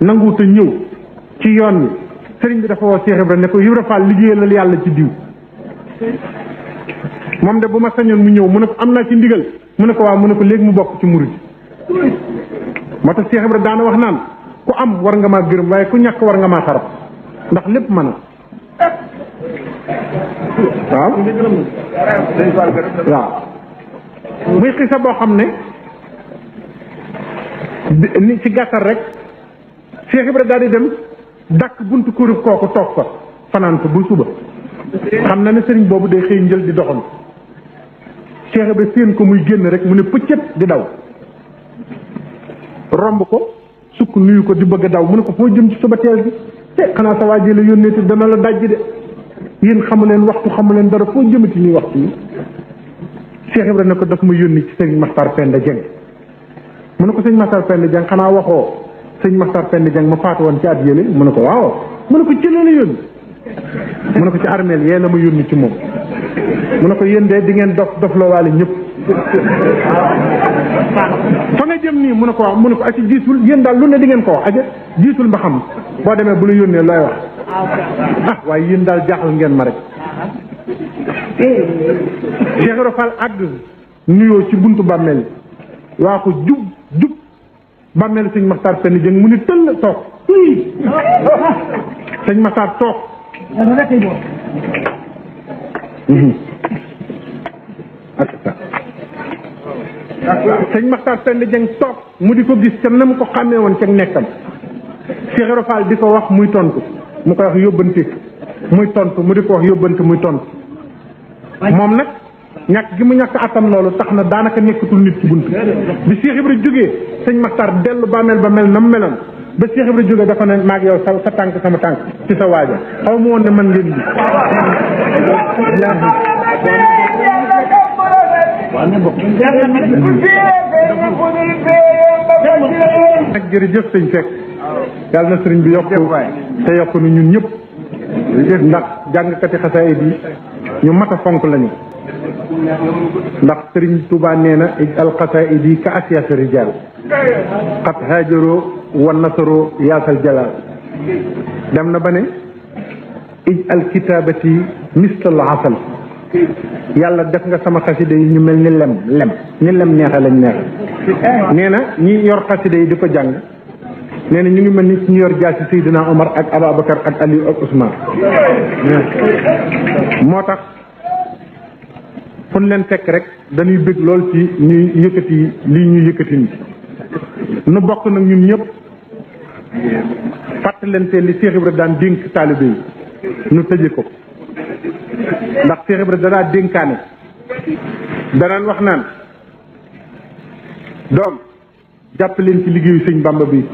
nanguwut a ñëw ci yoon wi Serigne bi dafa woo Cheikh Ibra ne ko Ibra Fall liggéeyalal yàlla ci diw moom de bu ma sañoon mu ñëw mu ne ko am naa ci ndigal mu ne ko waaw mu ne ko léegi mu bokk ci murid moo tax Cheikh Ibra daana wax naan ku am war nga maa gërëm waaye ku ñàkk war nga maa xarab ndax lépp mën a waaw muy xisa boo xam ne ni ci gàttal rek Cheikh Ibra daal di dem dàkk buntu kërub kooku toog fa fanaan fa bu suba xam na ne sëriñ boobu day xëy njël di doxal Cheikh Ibra séen ko muy génn rek mu ne pëccët di daw romb ko sukk nuyu ko di bëgg a daw mu ne ko foo jëm ci suba teel bi te xanaa sa waa ji la yónneeti dana la dajji de yéen xamu leen waxtu xamu leen dara foo jëmati ñuy waxtu yi Cheikh Ibra ne ko daf ma yónni ci sëñ Maxtar Penda Dieng mu ne ko sëñ Maxtar Penda Dieng xanaa waxoo sëñ Maxtar Penda Dieng ma faatu woon ci at yële mu ne ko waaw mu ne ko ci la yónni mu ne ko ci armeel yee la ma yónni ci moom mu ne ko yéen de di ngeen dof loo waale ñëpp fa nga jëm nii mu ne ko wax mu ne ko aci jiitul yéen daal lu ne di ngeen ko wax aja jiitul mba xam boo demee bu la yónnee looy wax waaye yéen daal jaaxal ngeen ma rek Cheikh Ibra Fall àgg nuyoo ci buntu bàmmeel waa ko jub bàmmeel sëñ Maxtar Penda Dieng mu ni tëll toog sëñ Maxtar toog sëñ Maxtar Penda Dieng toog mu di ko gis ca na mu ko xàmmee woon ca nekkam Cheikh Ibra Fall di ko wax muy tontu mu koy wax yóbbante muy tontu mu di ko wax yóbbante muy tontu moom nag ñàkk gi mu ñàkk attan loolu tax na daanaka nekkatul nit ci bunt bi Cheikh Ibra jógee sëñ Maxtar dellu bàmmeel ba mel na mu meloon ba Cheikh Ibra jógee dafa ne maag yow sa tànk sama tànk ci sa waaja xaw ma woon ne man ngeen bi nag jërëjëf sëñ Seck yàlla na sëriñ bi yokk te yokk nu ñun ñëpp ndax jàngkati xasaayid yi ñu mat a fonk lañu ndax sëriñ Touba nee na ij al xasaayid yi ka asyaas rijaal xat haajaroo wa nasaroo yaasal jalaal dem na ba ne ij al kitaabati mistal asal yàlla def nga sama xasida yi ñu mel ni lem ni lem neexe lañ neexe nee na ñi yor xasida yi di ko jàng nee na ñu ngi mel ni ñu yor jaasi Seydina Omar ak Ababacar ak Aliou ak Ousmane moo tax fu ñu leen fekk rek dañuy bëgg lool ci ñuy yëkkati lii ñuy yëkkati ni nu bokk nag ñun ñëpp fàttalante li Cheikh Ibra daan dénk taalibe yi nu tëje ko ndax Cheikh Ibra danaa dénkaane danaan wax naan doom jàpp leen ci liggéeyu sëñ Bamba bi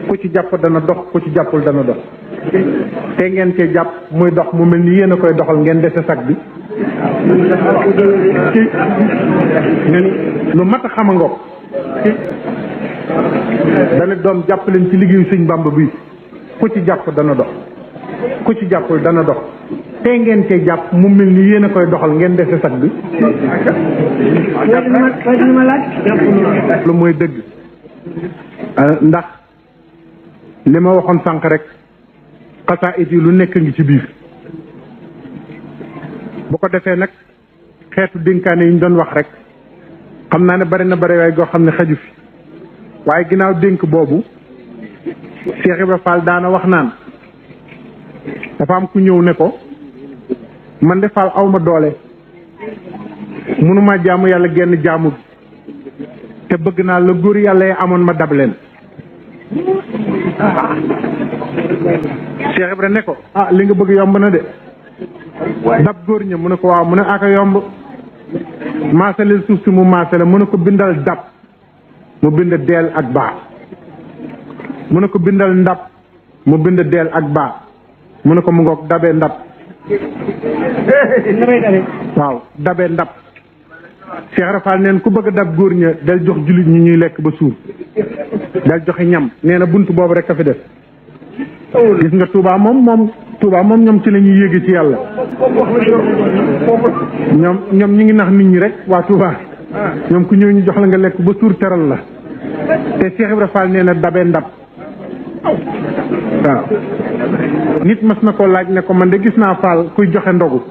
ku ci jàpp dana dox ku ci jàppul dana dox te ngeen cee jàpp muy dox mu mel ni yéen a koy doxal ngeen dese sag bi lu mat a xama ngoog dana doom jàpp leen ci liggéeyu sëñ Bamba bi ku ci jàpp dana dox ku ci jàppul dana dox te ngeen cee jàpp mu mel ni yéen a koy doxal ngeen dese sag bi lu mooy dëgg ndax li ma waxoon sànq rek xasaayid yi lu nekk ngi ci biir bu ko defee nag xeetu dénkaane yi ñu doon wax rek xam naa ne bari na bari waay goo xam ne xaju fi waaye ginnaaw dénk boobu Cheikh Ibra Fall daana wax naan dafa am ku ñëw ne ko man de Fall awma doole mënuma jaamu yàlla genn jaamu te bëgg naa la góor yàlla yi amoon ma dab leen Cheikh Ibra ne ko li nga bëgg yomb na de dab góor ña mu ne ko waaw mu ne aka yomb maasaleel suuf si mu maasale mu ne ko bindal dab mu bind deel ak baa mu ne ko bindal ndab mu bind deel ak baa mu ne ko mu ngoog dabee ndab waaw dabee ndab Cheikh Rafal neen ku bëgg a dab góor ña del jox jullit ñi ñuy lekk ba suur del joxe ñam nee na bunt boobu rek a fi def gis nga Touba moom ñoom ci la ñuy yéege ci yàlla ñoom ñu ngi nax nit ñi rek waa Touba ñoom ku ñëw ñu jox la nga lekk ba suur teral la te Cheikh Ibra Fall nee na dabee ndab waaw nit mas na ko laaj ne ko man de gis naa Fall kuy joxe ndogu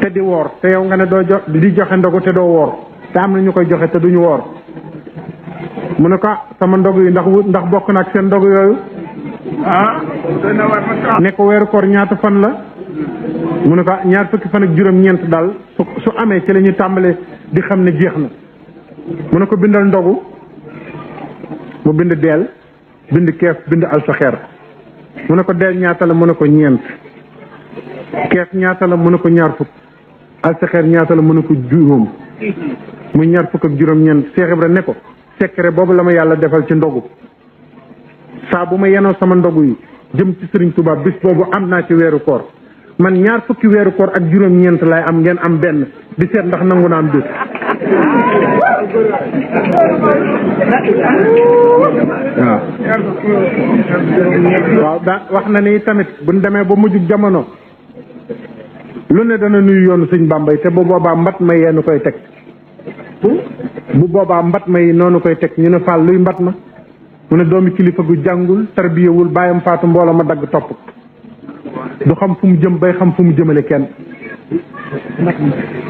te di woor te yow nga ne doo di joxe ndogu te doo woor te am na ñu koy joxe te duñu woor mu ne ko sama ndogu yi ndax bokk na ak seen ndogu yooyu ne ko weeru koor ñaata fan la mu ne ko ñaar fukki fan ak juróom-ñeent daal su amee ci la ñuy tàmbalee di xam ne jeex na mu ne ko bindal ndogu mu bind deel bind keef bind alsaxeer mu ne ko deel ñaata la mu ne ko ñeent keef ñaata la mu ne ko ñaar fukk alsaxeer ñaata la mu ne ko juróom muy ñaar fukk ak juróom-ñeent Cheikh Ibra ne ko secret boobu la ma yàlla defal ci ndogu saa bu ma yenoo sama ndogu yi jëm ci Sëriñ Tuubaa bis boobu am naa ci weeru koor man ñaar fukki weeru koor ak juróom-ñeent laay am ngeen am benn di seet ndax nangu naa am bis waaw daa wax na ni tamit buñ demee ba mujjug jamono lu ne dana nuyu yoonu sëñ Bàmbay te bu boobaa mbat ma yeenu koy teg bu boobaa mbat ma yi noonu koy teg ñu ne Fall luy mbat ma mu ne doomi kilifa gu jàngul tarbiyewul bàyyam faatu mbooloo ma dagg topp du xam fu mu jëm bay xam fu mu jëmale kenn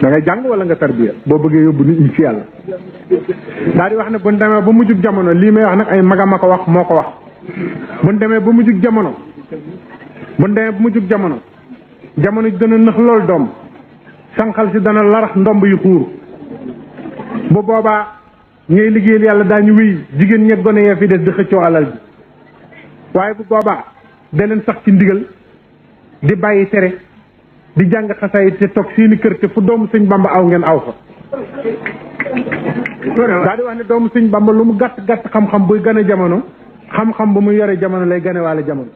da ngay jàng wala nga tarbiya boo bëggee yóbbu nit ñi ci yàlla daal di wax ne buñ demee ba mujjug jamono lii may wax nag ay magam a ko wax moo ko wax buñ demee ba mujjug jamono jamono ji dana nëx lool doom sànqal si dana larax ndomb yu xuur bu boobaa ñooy liggéeyal yàlla daañu wéy jigéen ñeg gone yee fi des di xëccoo alal ji waaye bu boobaa da leen sax ci ndigal di bàyyi tere di jàng xasaay te toog seeni kër te fu doomu sëñ Bamba aw ngeen aw fa daa di wax ne doomu sëñ Bamba lu mu gàtt gàtt xam-xam buy gane jamono xam-xam ba mu yore jamono lay gane waale jamono